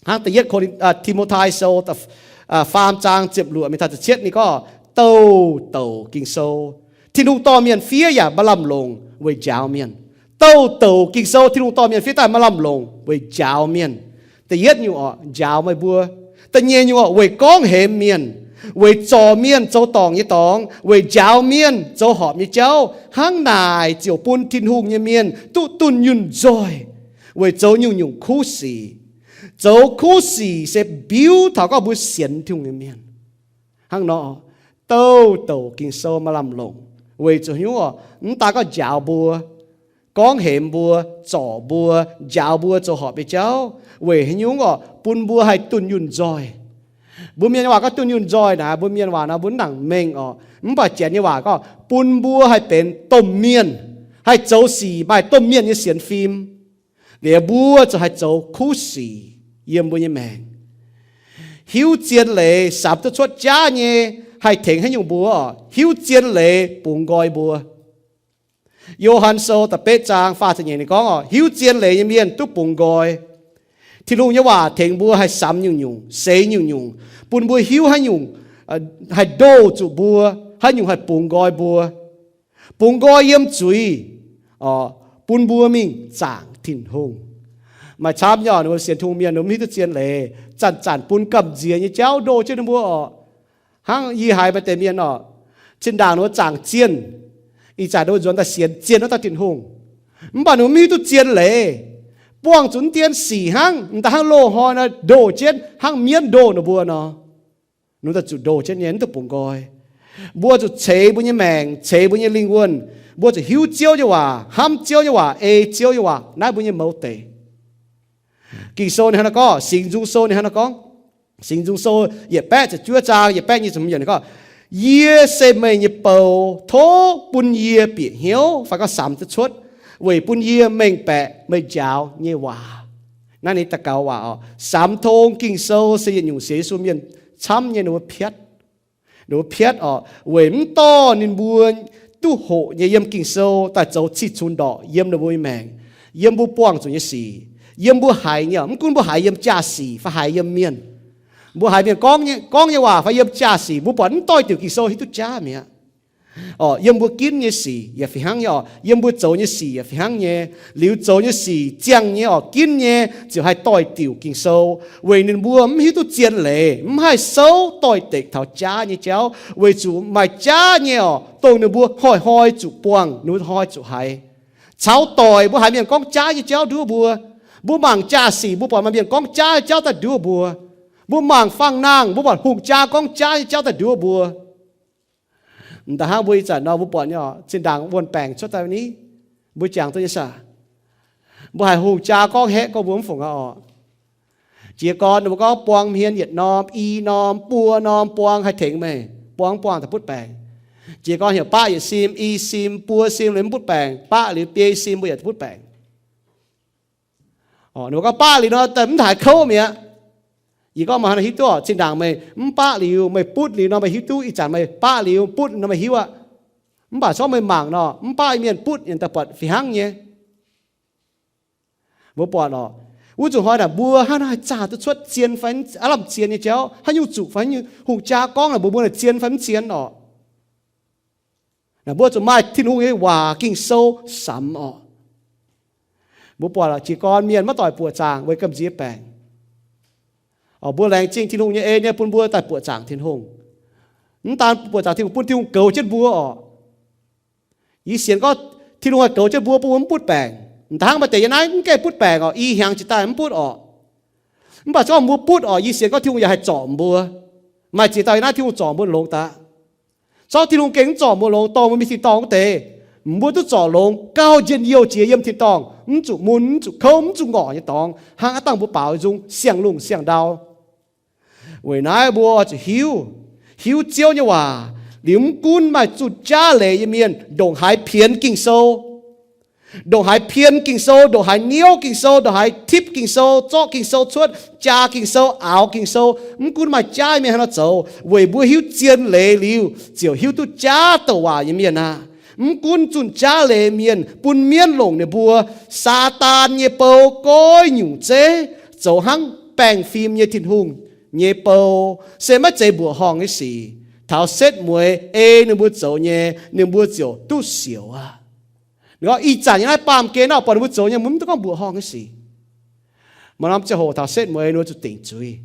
Hnangv da'yietv Ko^lin, Ti^mo^tai Sou faam zaang ziepc luoqc mingh taux ziepc cietv ninh gorngv, douh douc Ging-Sou. Tin-Hungh dorh mienh fiev yaac maaih lamh longc weic njaaux mienh. Douh douc Ging-Sou Tin-Hungh dorh mienh fiev daaih maaih lamh longc weic njaaux mienh. Da'yietv nyungc oc, njaaux meih mbuo. Da'nyeic nyungc oc, weic gorngv hemx mienh, weic zorc mienh zoux dorngc nyei dorngx, weic njaaux mienh zoux horpc nyei jauv. Hnangv naaic ziouc bun Tin-Hungh nyei mienh duqv dunh yunh nzoih weic zoux nyungc-nyungc kuv sic. Zoux kuv sic se biuv taux gorngv mbuo sienx Tin-Hungh nyei mienh. Hnangv nor, douh douc Ging-Sou maaih lamh longc weic zuqc haaix nyungc oc, mv daan gorngv njaaux mbuo, gorngv hemx mbuo, zorc mbuo, njaaux mbuo zoux horpc nyei jauv, weic haaix nyungc oc, bun mbuo haih dunh yunh nzoih. Mbuo mienh nyei waac gorngv dunh yunh nzoih naaic, mbuo mienh waac nor mbuo mv nangc mengh oc. Mv baac Janx nyei waac gorngv bun mbuo haih benx domh mienh, haih zoux sic maaih domh mienh nyei sienx fim. Liuz mbuo ziouc haih zoux kuv sic yiem mbuo nyei maengc. Hiuv zien leiz samx duqv cuotv jaav nyei haih tengx haaix nyungc mbuo oc? Hiuv zien leiz bungx nqoi mbuo. Yo^han Sou da'betv zaang faah ziepc nyeic ninh gorngv oc, hiuv zien leiz nyei mienh duqv bungx nqoi. Tin-Hungh nyei waac tengx mbuo haih samx nyungc-nyungc, seix nyungc-nyungc, bun mbuo hiuv haaix nyungc haih ndoh zuqc mbuo, haaix nyungc haih bungx nqoi mbuo. Bungx nqoi yiem zuiz, bun mbuo mingh zaangc Tin-Hungh. Maaih camv nyei oc, ninh mbuo sienx Tin-Hungh mienh ninh mbuo mv hiuv duqv zien leiz, zanc-zanc bun gamh nziex nyei jauv ndoh jienv ninh mbuo oc. Hnangv yie haiz maaih deix mienh oc, zinh ndaangc ninh mbuo zaangc zienh, ih zanc ninh mbuo nzuonx daaih sienx zienh wuov dauh Tin-Hungh, mv baac ninh mbuo mv hiuv duqv zien leiz, buangh zuqc dien sic hnangv, m'daaih hnangv loz-hnoi nor ndoh jienv hnangv mienv ndoh ninh mbuo nor. Ninh daaih zuqc ndoh jienv nyei, mv duqv bungx nqoi. Mbuo zuqc ceix mbuo nyei maengc, ceix mbuo nyei lingh wuonh. Mbuo zuqc hiuv Ziouv nyei waac, hnamv Ziouv nyei waac, ei Ziouv nyei waac, naaiv mbuo nyei mouz deix. Ging-Sou ninh hnangv naaiv gorngv, Singx Nzung Sou ninh hnangv naaiv gorngv, Singx Nzung Sou yietc baeqv ziepc juov zaang yietc baeqv nyic ziepc hmz yiemc ninh gorngv, Yie se meih nyei bou, tov bun yie bieqc hnyouv, fai gorngv samx duqv cuotv, weic bun yie mengh baeqc meih njaaux nyei waac. Naaiv ninh daux gaux waac oc. Samx tong Ging-Sou se yietc nyungc sienx Yesu mienh camv nyei ninh mbuo piatv. Ninh mbuo piatv oc, weic mv dorh ninh mbuo duqv hoqc nyei yiem Ging-Sou daaih zoux cih cunx ndorqc yiem ninh mbuo nyei maengc, yiem mbuo buangh zuqc nyei sic, yiem mbuo haiz nyei oc. Mv gunv mbuo haiz yiem jaa-sic fai haiz yiem mienh, mbuo haiz mienh gorngv nyei waac fai yiem jaa-sic, mbuo buatc mv doix-diuc Ging-Sou hiuv duqv jaav mi'aqv. Oc, yiem mbuo ginv nyei sic yaac fih hnangv nyei oc, yiem mbuo zoux nyei sic yaac fih hnangv nyei. Liuz zoux nyei sic ziangh nyei oc, ginv nyei ziouc haih doix-diuc Ging-Sou, weic ninh mbuo mv hiuv duqv zien leiz, mv haih souv doix-dekc taux jaav nyei jauv, weic zuqc maaih jaav nyei oc, dongh ninh mbuo hnoi-hnoi zuqc buangh, ninh mbuo hnoi zuqc haiz. Caux doic mbuo haiz mienh gorngv jaav nyei jauv nduov mbuo, mbuo mangc jaa-sic mbuo buatc maaih mienh gorngv jaav nyei jauv daaih nduov mbuo, mbuo mangc fangx-nangh mbuo buatc hungh jaa gorngv jaav nyei jauv daaih nduov mbuo. M'daaih hnangv mbuo ih zanc nor mbuo buatc nyei oc, zinh ndaangc wuonh baengc cuotv daaih ni, mbuo jangx duqv nyei saah? Mbuo haiz hungh jaa gorngv haeqv gorngv mbuo mv fungc aqv oc. Jiez gorn ninh mbuo gorngv buang hmien yietc norm, i norm, buo norm buang haih tengx meih, buang mv buangh daaih butv baengc. Jiez gorn heuc baqv yietc sim, i sim, buo sim liuz mv butv baengc, baqv liuz biei sim mbuo yaac butv baengc. Ninh mbuo gorngv baqv liuz nor daaih mv haiz kouv mi'aqv. Yie gorngv meih hnangv naaiv hiuv duqv oc, zinh ndaangc meih mv baqv liuz, meih butv liuz nor meih hiuv duqv, ih zanc meih baqv liuz butv nor meih hiuv aqv. Mv baac corc meih mangc nor, mv baac mienh butv nyei daaih buatc fih hnangv nyei. Mbuo buatc oc, wuov zuqc hnoi naaic mbuo hnangv naaiv haih zaah duqv cuotv zien fai aav lamh zien nyei jauv, haaix nyungc zuqc fai haaix nyungc hungh jaa gorngv naaic mbuox mbuo naaic zien fai mv zien oc. Naaic mbuo zuqc maaih Tin-Hungh nyei waac Ging-Sou samx oc. Mbuo buatc jiez gorn mienh maiv doic buoqc zaangc weic gamh nziex baengc. Mbuo laengz zingh Tin-Hungh nyei en nyei bun mbuo daaih buoqc zaangc Tin-Hungh. Mv daan buoqc zaangc Tin-Hungh, bun Tin-Hungh goux jienv mbuo oc. Yie sienx gorngv Tin-Hungh haih goux jienv mbuo, bun mbuo mv butv baengc. M'daaih hnangv maaih deix yiem naaiv mv gaengh butv baengc oc, i hnyangx jiex daaih mv butv oc. Mv baac corc mbuo butv oc, yie sienx gorngv Tin-Hungh yaac haih zorc mbuo. Maaih ziex dauh yiem naaiv Tin-Hungh zorc mbuo longx daaih. Corc Tin-Hungh gengh mv zorc mbuo longx, dorh mbuo mingh tin-dorngh wuov deix, mbuo duqv zorc longx, gauh njien-youh jiex yiem tin-dorngh, mv zuqc mun, mv zuqc kouv, mv zuqc ngorc nyei dorngx, hnangv aav dangh mbuo baaux nzung siang-lungh siang-ndau. Weic naaiv mbuo zuqc hiuv, hiuv Ziouv nyei waac, liuz mv gunv maaih zunh jaav leiz nyei mienh ndongc haaix pienx Ging-Sou, ndongc haaix pien Ging-Sou, ndongc haaix niouv Ging-Sou, ndongc haaix tipv Ging-Sou, zorqv Ging-Sou cuotv, jaa Ging-Sou, aaux Ging-Sou, mv gunv maaih jaav mienh haaix nor zoux, weic mbuo hiuv zien leiz liuz ziouc hiuv duqv jaav douc waac nyei mienh aqv. Mv gunv zunh jaav leiz mienh bun mienv longc ninh mbuo, Saadaan nyei bou goiv nyungc zeiv, zoux hnangv baengh fim nyei Tin-Hungh nyei bou, se maiv zeiz mbuoqc horngh nyei sic. Taux setv mueiz ei ninh mbuo zoux nyei, ninh mbuo ziouc duqv siouc aqv. Ih zanc yiem naaiv baamh gen naaiv buatc ninh mbuo zoux nyei, mbuo mv duqv gorngv mbuoqc horngh nyei sic. Maaih norm ziangh hoc taux setv mueiz ninh mbuo zuqc dingc zuiz.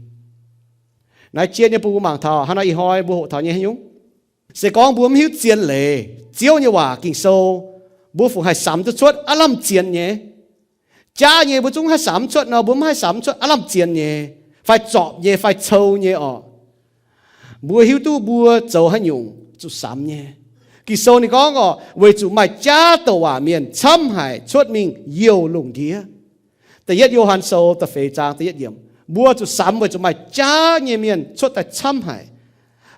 Naaiv jiex nyei bun mbuo mangc taux hnangv naaiv ih hnoi mbuo hoqc taux nyei haaix nyungc. Se gorngv mbuo mv hiuv zien leiz, Ziouv nyei waac Ging-Sou, mbuo fungc haih samx duqv cuotv aav lamh zien nyei. Jaav nyei mbuo zungv haih samx cuotv nor, mbuo mv haih samx cuotv aav lamh zien nyei, fai zorpc nyei, fai cou nyei orqc. Mbuo hiuv duqv mbuo zoux haaix nyungc zuqc samx nyei. Ging-Sou ninh gorngv orqc, weic zuqc maaih jaav douc waac mienh camv haic cuotv mingh youh lungh ndiev. Da'yietv Yo^han Sou da'feix zaang da'yietv yiemc, mbuo zuqc samx weic zuqc maaih jaav nyei mienh cuotv daaih camv haic.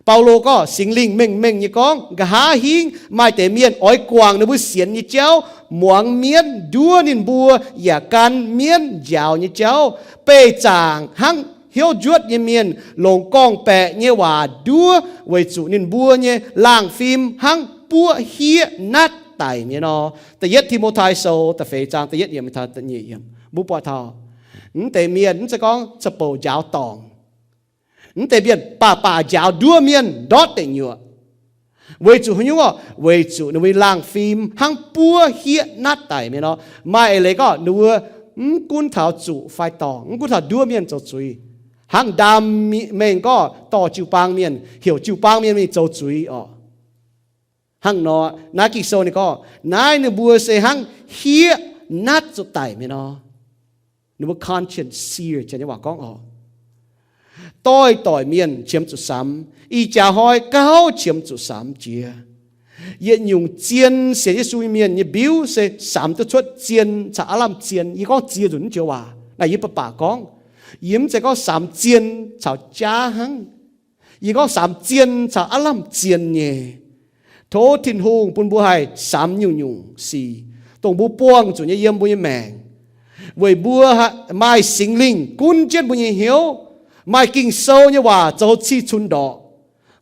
Baulo gorngv, Singx Lingh mengh mengh nyei gorngv, nqa'haav hingv maaih deix mienh oix guangc ninh mbuo sienx nyei jauv, muangx mienv nduov ninh mbuo yaac gan mienv njaaux nyei jauv, beih zaangc hnangv hnyouv njuotv nyei mienh, longc gorngv-baeqc nyei waac nduov weic zuqc ninh mbuo nyei laangh fim hnangv buoqv hieqv natv daic nyei nor. Da'yietv Ti^mo^tai Sou da'feix zaang da'yietv yiemc, mbuo buatc taux mv deix mienh mv zeiz gorngv ca'bouc njaaux dorngc. Mv deix mienh baac baac njaaux nduov mienh ndortv deic nyuoqc. Weic zuqc haaix nyungc orqc? Weic zuqc ninh mbuo laangh fim hnangv buoqv hieqv natv daic nyei nor. Maaih eix leiz gorngv ninh mbuo mv gunv taux zuqc fai dorngc, mv gunv taux nduov mienh zoux zuiz, hnangv ndaam mengh gorngv dorh jiu-baang mienh, heuc jiu-baang mienh mingh zoux zuiz orqc. Hnangv nor, naaiv Ging-Sou ninh gorngv naaiv ninh mbuo se hnangv hieqv natv zuqc daic nyei nor. Ninh mbuo conscience seared, janx nyei waac gorngv orqc, doix-doic mienh qiemx zuqc samx, ih jaax hnoi gauh qiemx zuqc samx jiex. Yietc nyungc zien sienx Yesu nyei mienh nyei mbiuv se samx duqv cuotv zien caux aav lamh zien. Yie gorngv ziex nzunc naaiv joux waac naaic, yie baac baac gorngv, yie mv zeiz gorngv samx zien caux jaav hnangv. Yie gorngv samx zien caux aav lamh zien nyei. Tov Tin-Hungh bun mbuo haih samx nyungc-nyungc sic, dongh mbuo buangh zuqc nyei yiem mbuo nyei maengc, weic mbuo maaih Singx Lingh gunv jienv mbuo nyei hnyouv, maaih Ging-Sou nyei waac zoux cih cunx ndorqc.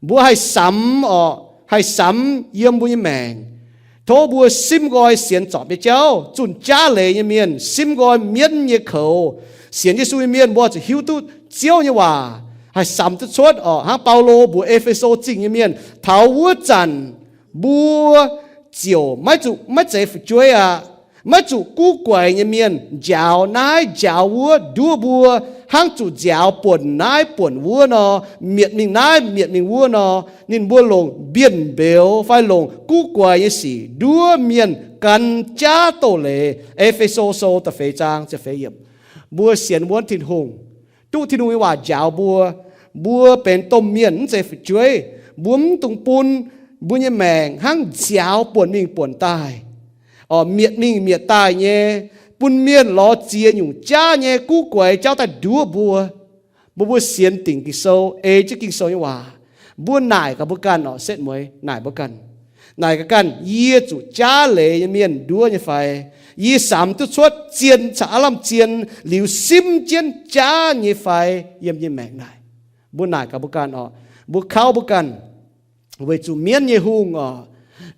Mbuo haih samx orqc, haih samx yiem mbuo nyei maengc. Tov mbuo simv nqoi sienx zorpc nyei jauv, zunh jaav leiz nyei mienh, simv nqoi mienv nyei koux. Sienx Yesu nyei mienh mbuo zuqc hiuv duqv Ziouv nyei waac, haih samx duqv cuotv orqc. Hnangv Baulo mbuox E^fe^so Zingh nyei mienh, taux wuov zanc mbuo ziouc maiv zuqc, maiv zeiz fu'jueiv aqv. Maiv zuqc guv guaix nyei mienh njaaux naaiv njaaux wuov nduov mbuo, hnangv zuqc nziaaux buonc naaiv buonc wuov nor, mietc mingh naaiv mietc mingh wuov nor. Ninh mbuo longc mbienv mbeux fai longc guv guaix nyei sic nduov mienh gan jaav doz-leiz. E^fe^so Sou da'feix zaang ziepc feix yiemc. Mbuo sienx wuonv Tin-Hungh, duqv Tin-Hungh nyei waac njaaux mbuo, mbuo benx domh mienh mv zeiz fu'jueiv. Mbuo mv dungx bun mbuo nyei maengc hnangv nziaaux buonc mingh buonc daaih, orqc, mietc mingh mietc daaih nyei, bun mienh lorz ziex nyungc jaav nyei guv guaix jauv daaih nduov mbuo. Mbuo, mbuo sienx dingc Ging-Sou, ei jienv Ging-Sou nyei waac, mbuo naaic gaax mbuo ganh orqc, setv mueiz naaic mbuo ganh. Naaic gaax ganh, yie zuqc jaav leiz nyei mienh nduov nyei fai? Yie samx duqv cuotv zien caux aav lamh zien liuz simv jienv jaav nyei fai yiem nyei maengc naaic? Mbuo naaic gaax mbuo ganh orqc. Mbuo kauv mbuo ganh. Weic zuqc mienv nyei hungh orqc,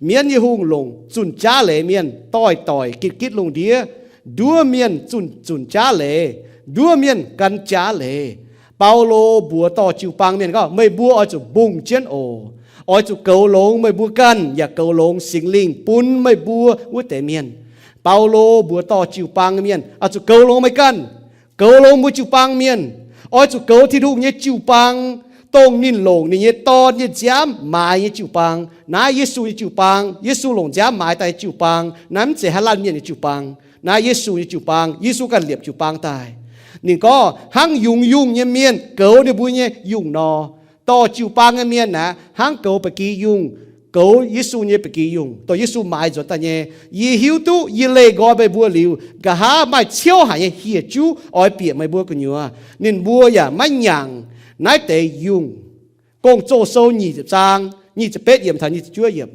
Mienv nyei hungh longc zunh jaav leiz mienh doix-doix gitv-gitv lungh ndiev. Nduov mienh zunh, zunh jaav leiz. Nduov mienh gan jaav leiz. Baulo mbuox dorh jiu-baang mienh gorngv, meih mbuo oix zuqc mbungh jienv oc. Oix zuqc goux longx meih mbuo ganh, yaac goux longx Singx Lingh bun meih mbuo wuov deix mienh. Baulo mbuox dorh jiu-baang mienh, oix zuqc goux longx meih ganh, goux longx mbuo jiu-baang mienh. Oix zuqc goux Tin-Hungh nyei jiu-baang, dongh ninh longc ninh nyei Dorn nyei nziaamv maaiz nyei jiu-baang. Naaiv Yesu nyei jiu-baang, Yesu longc nziaamv maaiz daaih nyei jiu-baang. Naaiv mv zeiz haaix laanh mienh nyei jiu-baang. Naaiv Yesu nyei jiu-baang, Yesu ganh liepc jiu-baang daaih. Ninh gorngv hnangv yungz yungh nyei mienh goux ninh mbuo nyei yungh nor, dorh jiu-baang nyei mienh aeqv, hnangv goux ba'gi yungh, goux Yesu nyei ba'gi yungh, dongh Yesu maaiz nzuonx daaih nyei. Yie hiuv duqv yie leih nqoi meih mbuo liuz, nqa'haav maaih ciouv haic nyei hieh juv oix bieqc meih mbuo gu'nyuoz. Ninh mbuo yaac maiv nyaangc naaiv deix yungh. Gong-Zoh sou nyic ziepc zaang, nyic ziepc betv yiemc taux nyic ziepc juov yiemc.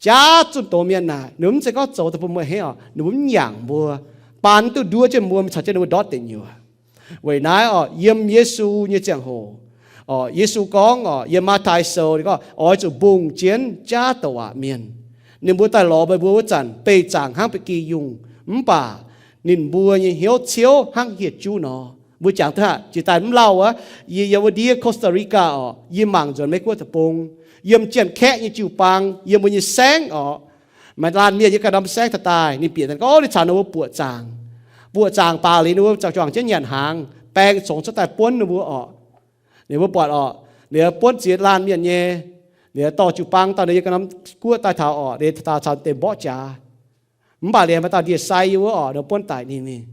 Jaav zunh doz mienh naaic, ninh mbuo mv zeiz gorngv zoux daaih bun mbuo a'hneiv oc, ninh mbuo mv nyaangc mbuo, baan duqv nduov jienv mbuo, mingh caux jienv ninh mbuo ndortv deic nyuoqc. Weic naaiv oc, yiem Yesu nyei ziangh hoc, oc, Yesu gorngv oc, yiem Matv^tai Sou ninh gorngv, oix zuqc mbungh jienv jaav douc waac mienh. Ninh mbuo daaih lorz meih mbuo wuov zanc beih zaangc hnangv ba'gi yungh, mv baac ninh mbuo nyei hnyouv ciouv hnangv hieh juv nor. Mbuo jangx duqv haic, jiex daaih mv lauh wuov, yie yiem wuov ndiev Costa Rica oc, yie mangc nzuonx Meiv Guoqv deic-bung, yiem Janx-Kaeqv nyei jiu-baang, yiem mbuo nyei saengv oc, maaih laanh mienh yiem ganh norm saengv taux daaih, ninh bieqc daaih gorngv ninh caux ninh mbuo buoqc zaangc. Buoqc zaangc baac liuz ninh mbuo zaux juangc jienv nyanc hnaangx, baeng congx cuotv daaih buonv ninh mbuo oc. Ninh mbuo buatc oc, ninh buonv ziex laanh mienh nyei, ninh dorh jiu-baang dauh ninh yiem ganh norm guoqv daaih taux oc, ninh taux caux deix mborqv jaax. Mv baac liuz maaih dauh ndie-sai yiem wuov oc, ninh buonv daic ninh mingh.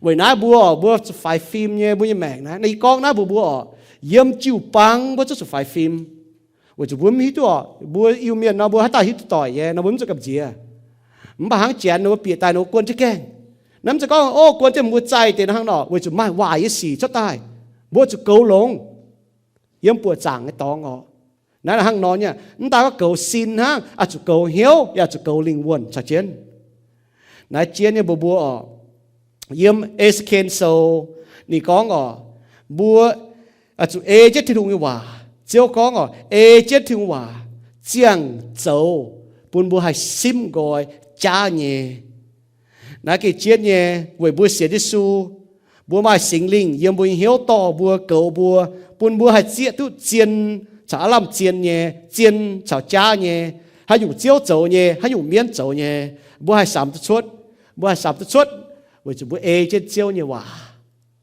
Weic naaiv mbuo oc, mbuo zuqc faix fim nyei mbuo nyei maengc naaiv. Naaiv yie gorngv naaiv mbuox mbuo oc, yiem jiu-baang mbuo zungv zuqc faix fim. Weic zuqc mbuo mv hiuv duqv oc, mbuo Iu-Mienh nor mbuo haaix dauh hiuv duqv doic nyei nor mbuo mv zuqc gamh nziex. Mv baac hnangv Janx nor mbuo bieqc daaih nor mbuo guon jienv gaengh. Naaiv mv zeiz gorngv, o, guon jienv mbuo zaih deix hnangv nor, weic zuqc maaih waaic nyei sic cuotv daaih, mbuo zuqc goux longx. Yiem buoqc zaangc nyei dorngx oc. Naaiv hnangv nor nyei, mv daan gorngv goux sin hnangv, oix zuqc goux hnyouv, yaac zuqc goux lingh wuonh caux jienv. Naaiv jienv nyei mbuox mbuo oc, yiem E^se^ken Sou, ninh gorngv oc, mbuo zuqc ei jienv Tin-Hungh nyei waac. Ziouv gorngv oc, ei jienv Tin-Hungh waac, ziangh zoux, bun mbuo haih simv nqoi jaav nyei. Naaiv gengh jienv nyei, weic mbuo sienx Yesu, mbuo maaih Singx Lingh yiem mbuo nyei hnyouv dorh mbuo, goux mbuo, bun mbuo haih zieqv duqv zien caux aav lamh zien nyei, zien caux jaav nyei, haaix nyungc Ziouv zoux nyei, haaix nyungc mienv zoux nyei, mbuo haih samx duqv cuotv. Mbuo haih samx duqv cuotv weic zuqc mbuo ei jienv Ziouv nyei waac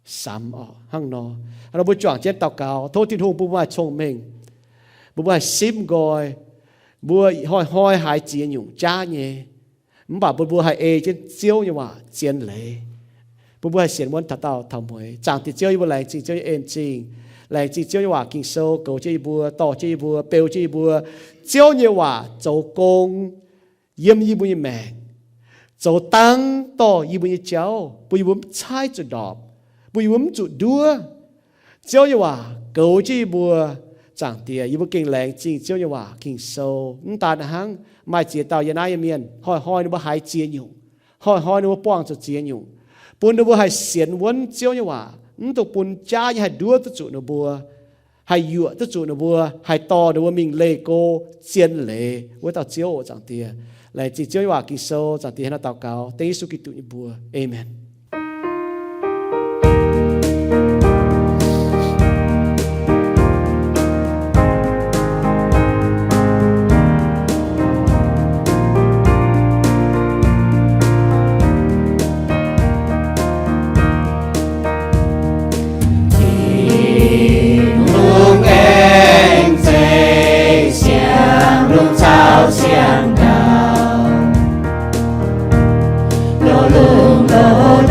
samx oc. Hnangv nor, hnangv nor mbuo juangc jienv daux gaux, tov Tin-Hungh bun mbuo maaih cong-mengh, bun mbuo haih simv nqoi, mbuo hnoi-hnoi haiz ziex nyungc jaav nyei, mv baac bun mbuo haih ei jienv Ziouv nyei waac zien leiz, bun mbuo haih sienx wuonv taux daauh taux mueiz. Zaangc Diex Ziouv, yie mbuo laengz zingh Ziouv nyei en-zingh, laengz zingh Ziouv nyei waac Ging-Sou goux jienv yie mbuo, dorh jienv yie mbuo, beu jienv yie mbuo. Ziouv nyei waac zoux gong yiem yie mbuo nyei maengc, zoux dangv dorh yie mbuo nyei jauv, bun yie mbuo mv caaiv zuqc ndorpc, bun yie mbuo mv zuqc nduov. Ziouv nyei waac goux jienv yie mbuo. Zaangc Diex, yie mbuo gengh laengz zingh Ziouv nyei waac Ging-Sou. Mv daan hnangv, maaih ziex dauh yiem naaiv nyei mienh, hnoi-hnoi ninh mbuo haiz ziex nyungc, hnoi-hnoi ninh mbuo buangh zuqc ziex nyungc, bun ninh mbuo haih sienx wuonv Ziouv nyei waac, mv dungx bun jaav nyei haih nduov duqv zuqc ninh mbuo, haih yuoqc duqv zuqc ninh mbuo, haih dorh ninh mbuo mingh leih go zien leiz wuov dauh Ziouv oc. Zaangc Diex, laengz zingh Ziouv nyei waac Ging-Sou. Zaangc Diex, hnangv naaiv daux gaux dengv Yesu Giduc nyei mbuox. Aamen. Tin-Hungh aengx zeiz siang-lungh caux siang-ndau, longx lungh longx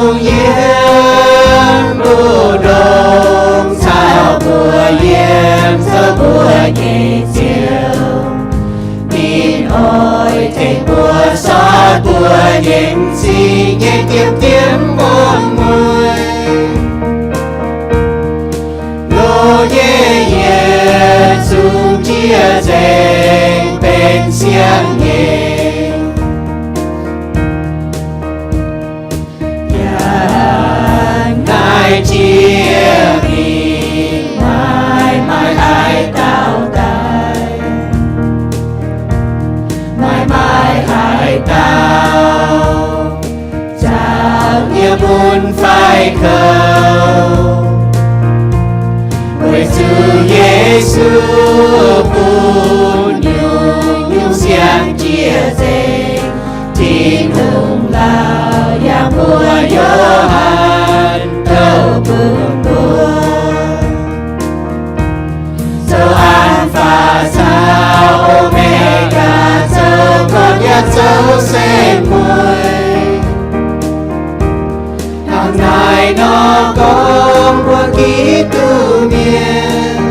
Yiem mbu'ndongx caux mbuo yiem, zoux mbuo nyei Ziouv. Ninh oix tengx mbuo sortv mbuo nyei m'zing nyei diemv diemv muonz mueiz. Loz nyei yietc zungv jiex nzengc benx siang nyei. Yangh naaiv jiex mingh maaih maaih haaix dauh daaih, maaih maaih haaix dauh zaangc nyei mun fai kouv, weic zuqc Yesu bun nyungc-nyungc siang jiex nzengc. Tin-Hungh laauc yangh mbuox Yo^han, douc bun mbuo zoux Apc^faa caux O^me^gaa, zoux gorn yaac zoux se mueiz. Hnangv naaiv nor gorngv mbuo Giduc mienh,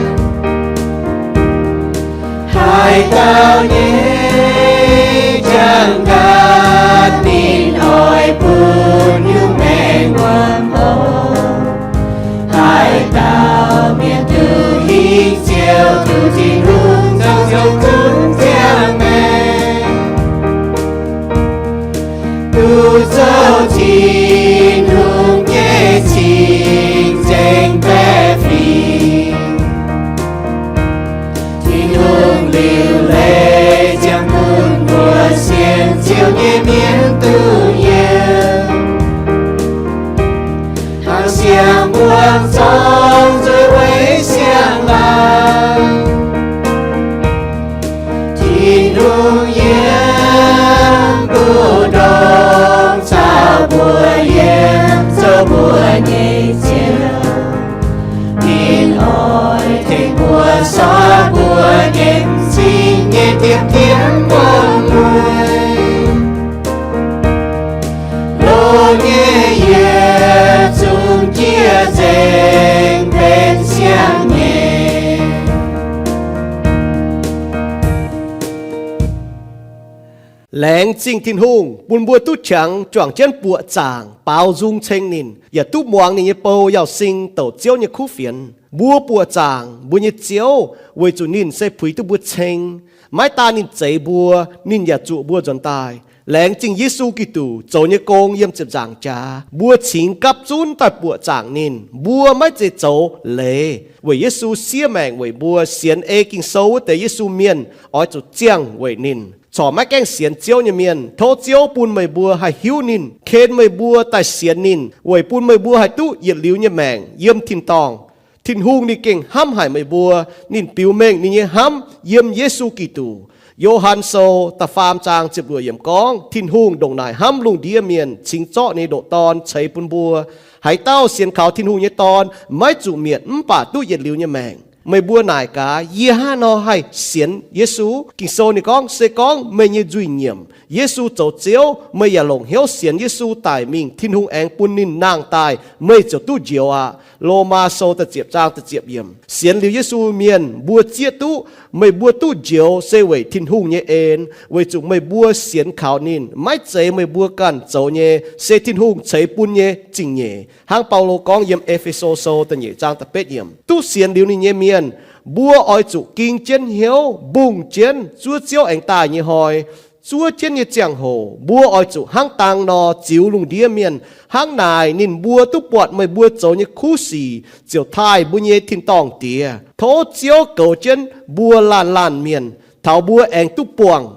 haaix dauh nyei jangx-nqaatc ninh oix bun nyungc maengc wuom oc. Haaix dauh mienh duqv hingh Ziouv, duqv Tin-Hungh zoux Ziouv zunv ziangh maengc, duqv zoux Tin-Hungh nyei cing-nzengc baeqc fingx. Tin-Hungh liuc leiz ziangh bun mbuo sienx Ziouv nyei mienh duqv yiem, hnangv siang-mbuangz zorng nzueic weic siang-laangz. Tin-Hungh yiem mbu'ndongx caux mbuo yiem, zoux mbuo nyei Ziouv. Ninh oix tengx mbuo sortv mbuo nyei m'zing nyei diemv diemv muonz mueiz. Loz nyei yietc zungv jiex nzengc benx siang nyei. Laengz zingh Tin-Hungh bun mbuo duqv qangx juangc jienv buoqc zaangc baaux nzung ceng ninh, yaac duqv muangx ninh nyei bou Yauz Sing douc Ziouv nyei kuv fienx. Mbuo buoqc zaangc mbuo nyei Ziouv weic zuqc ninh se puix duqv mbuo ceng. Maiv daan ninh zeix mbuo, ninh yaac zuoqc mbuo nzuonx daaih. Laengz zingh Yesu Giduc zoux nyei gong yiem ziepc nzaangc jaax. Mbuo cingx gapv zunv daaih buoqc zaangc ninh. Mbuo maiv zeiz zoux leiz, weic Yesu siev maengc weic mbuo. Sienx ei Ging-Sou wuov deix Yesu mienh oix zuqc ziangh weic ninh. Corc maiv gaengh sienx Ziouv nyei mienh, tov Ziouv bun meih mbuo haih hiuv ninh, ken meih mbuo daaih sienx ninh, weic bun meih mbuo haih duqv yietc liuz nyei maengc yiem tin-dorngh. Tin-Hungh ninh gengh hnamv haic meih mbuo. Ninh biux mengh ninh nyei hnamv yiem Yesu Giduc. Yo^han Sou da'faam zaang ziepc luoqc yiemc gorngv, Tin-Hungh ndongc naaic hnamv lungh ndiev mienh, cingx zorqv ninh nyei ndoqc Dorn ceix bun mbuo. Haaix dauh sienx kaux Tin-Hungh nyei Dorn maiv zuqc mietc mv baac duqv yietc liuz nyei maengc. Meih mbuo naaic gaax, yie hnangv haaix nor haih sienx Yesu? Ging-Sou ninh gorngv, se gorngv meih nyei nzuih nyiemc Yesu zoux Ziouv, meih yaac longc hnyouv sienx Yesu daic mingh, Tin-Hungh aengx bun ninh nangh daaih, meih ziouc duqv njoux aqv. Lomaa Sou da'ziepc zaang da'ziepc yiemc. Sienx liuz Yesu mienh mbuo zieqv duqv, meih mbuo duqv njoux se weic Tin-Hungh nyei en, weic zuqc meih mbuo sienx kaux ninh. Maiv zeiz meih mbuo ganh zoux nyei, se Tin-Hungh ceix bun nyei zingh nyeic. Hnangv Baulo gorngv yiem E^fe^so Sou da'nyeic zaang da'betv yiemc, duqv sienx liuz ninh nyei mienh, mbuo oix zuqc ging jienv hnyouv mbungh jienv zuov Ziouv aengx daaih nyei hnoi. Zuov jienv nyei ziangh hoc mbuo oix zuqc hnangv dang nor ziux lungh ndiev mienh. Hnangv naaic ninh mbuo duqv buatc meih mbuo zoux nyei kuv sic, ziouc taaih mbuo nyei tin-dorngh Diex. Tov Ziouv goux jienv mbuo laanh laanh mienh, taux mbuo aengx duqv buangh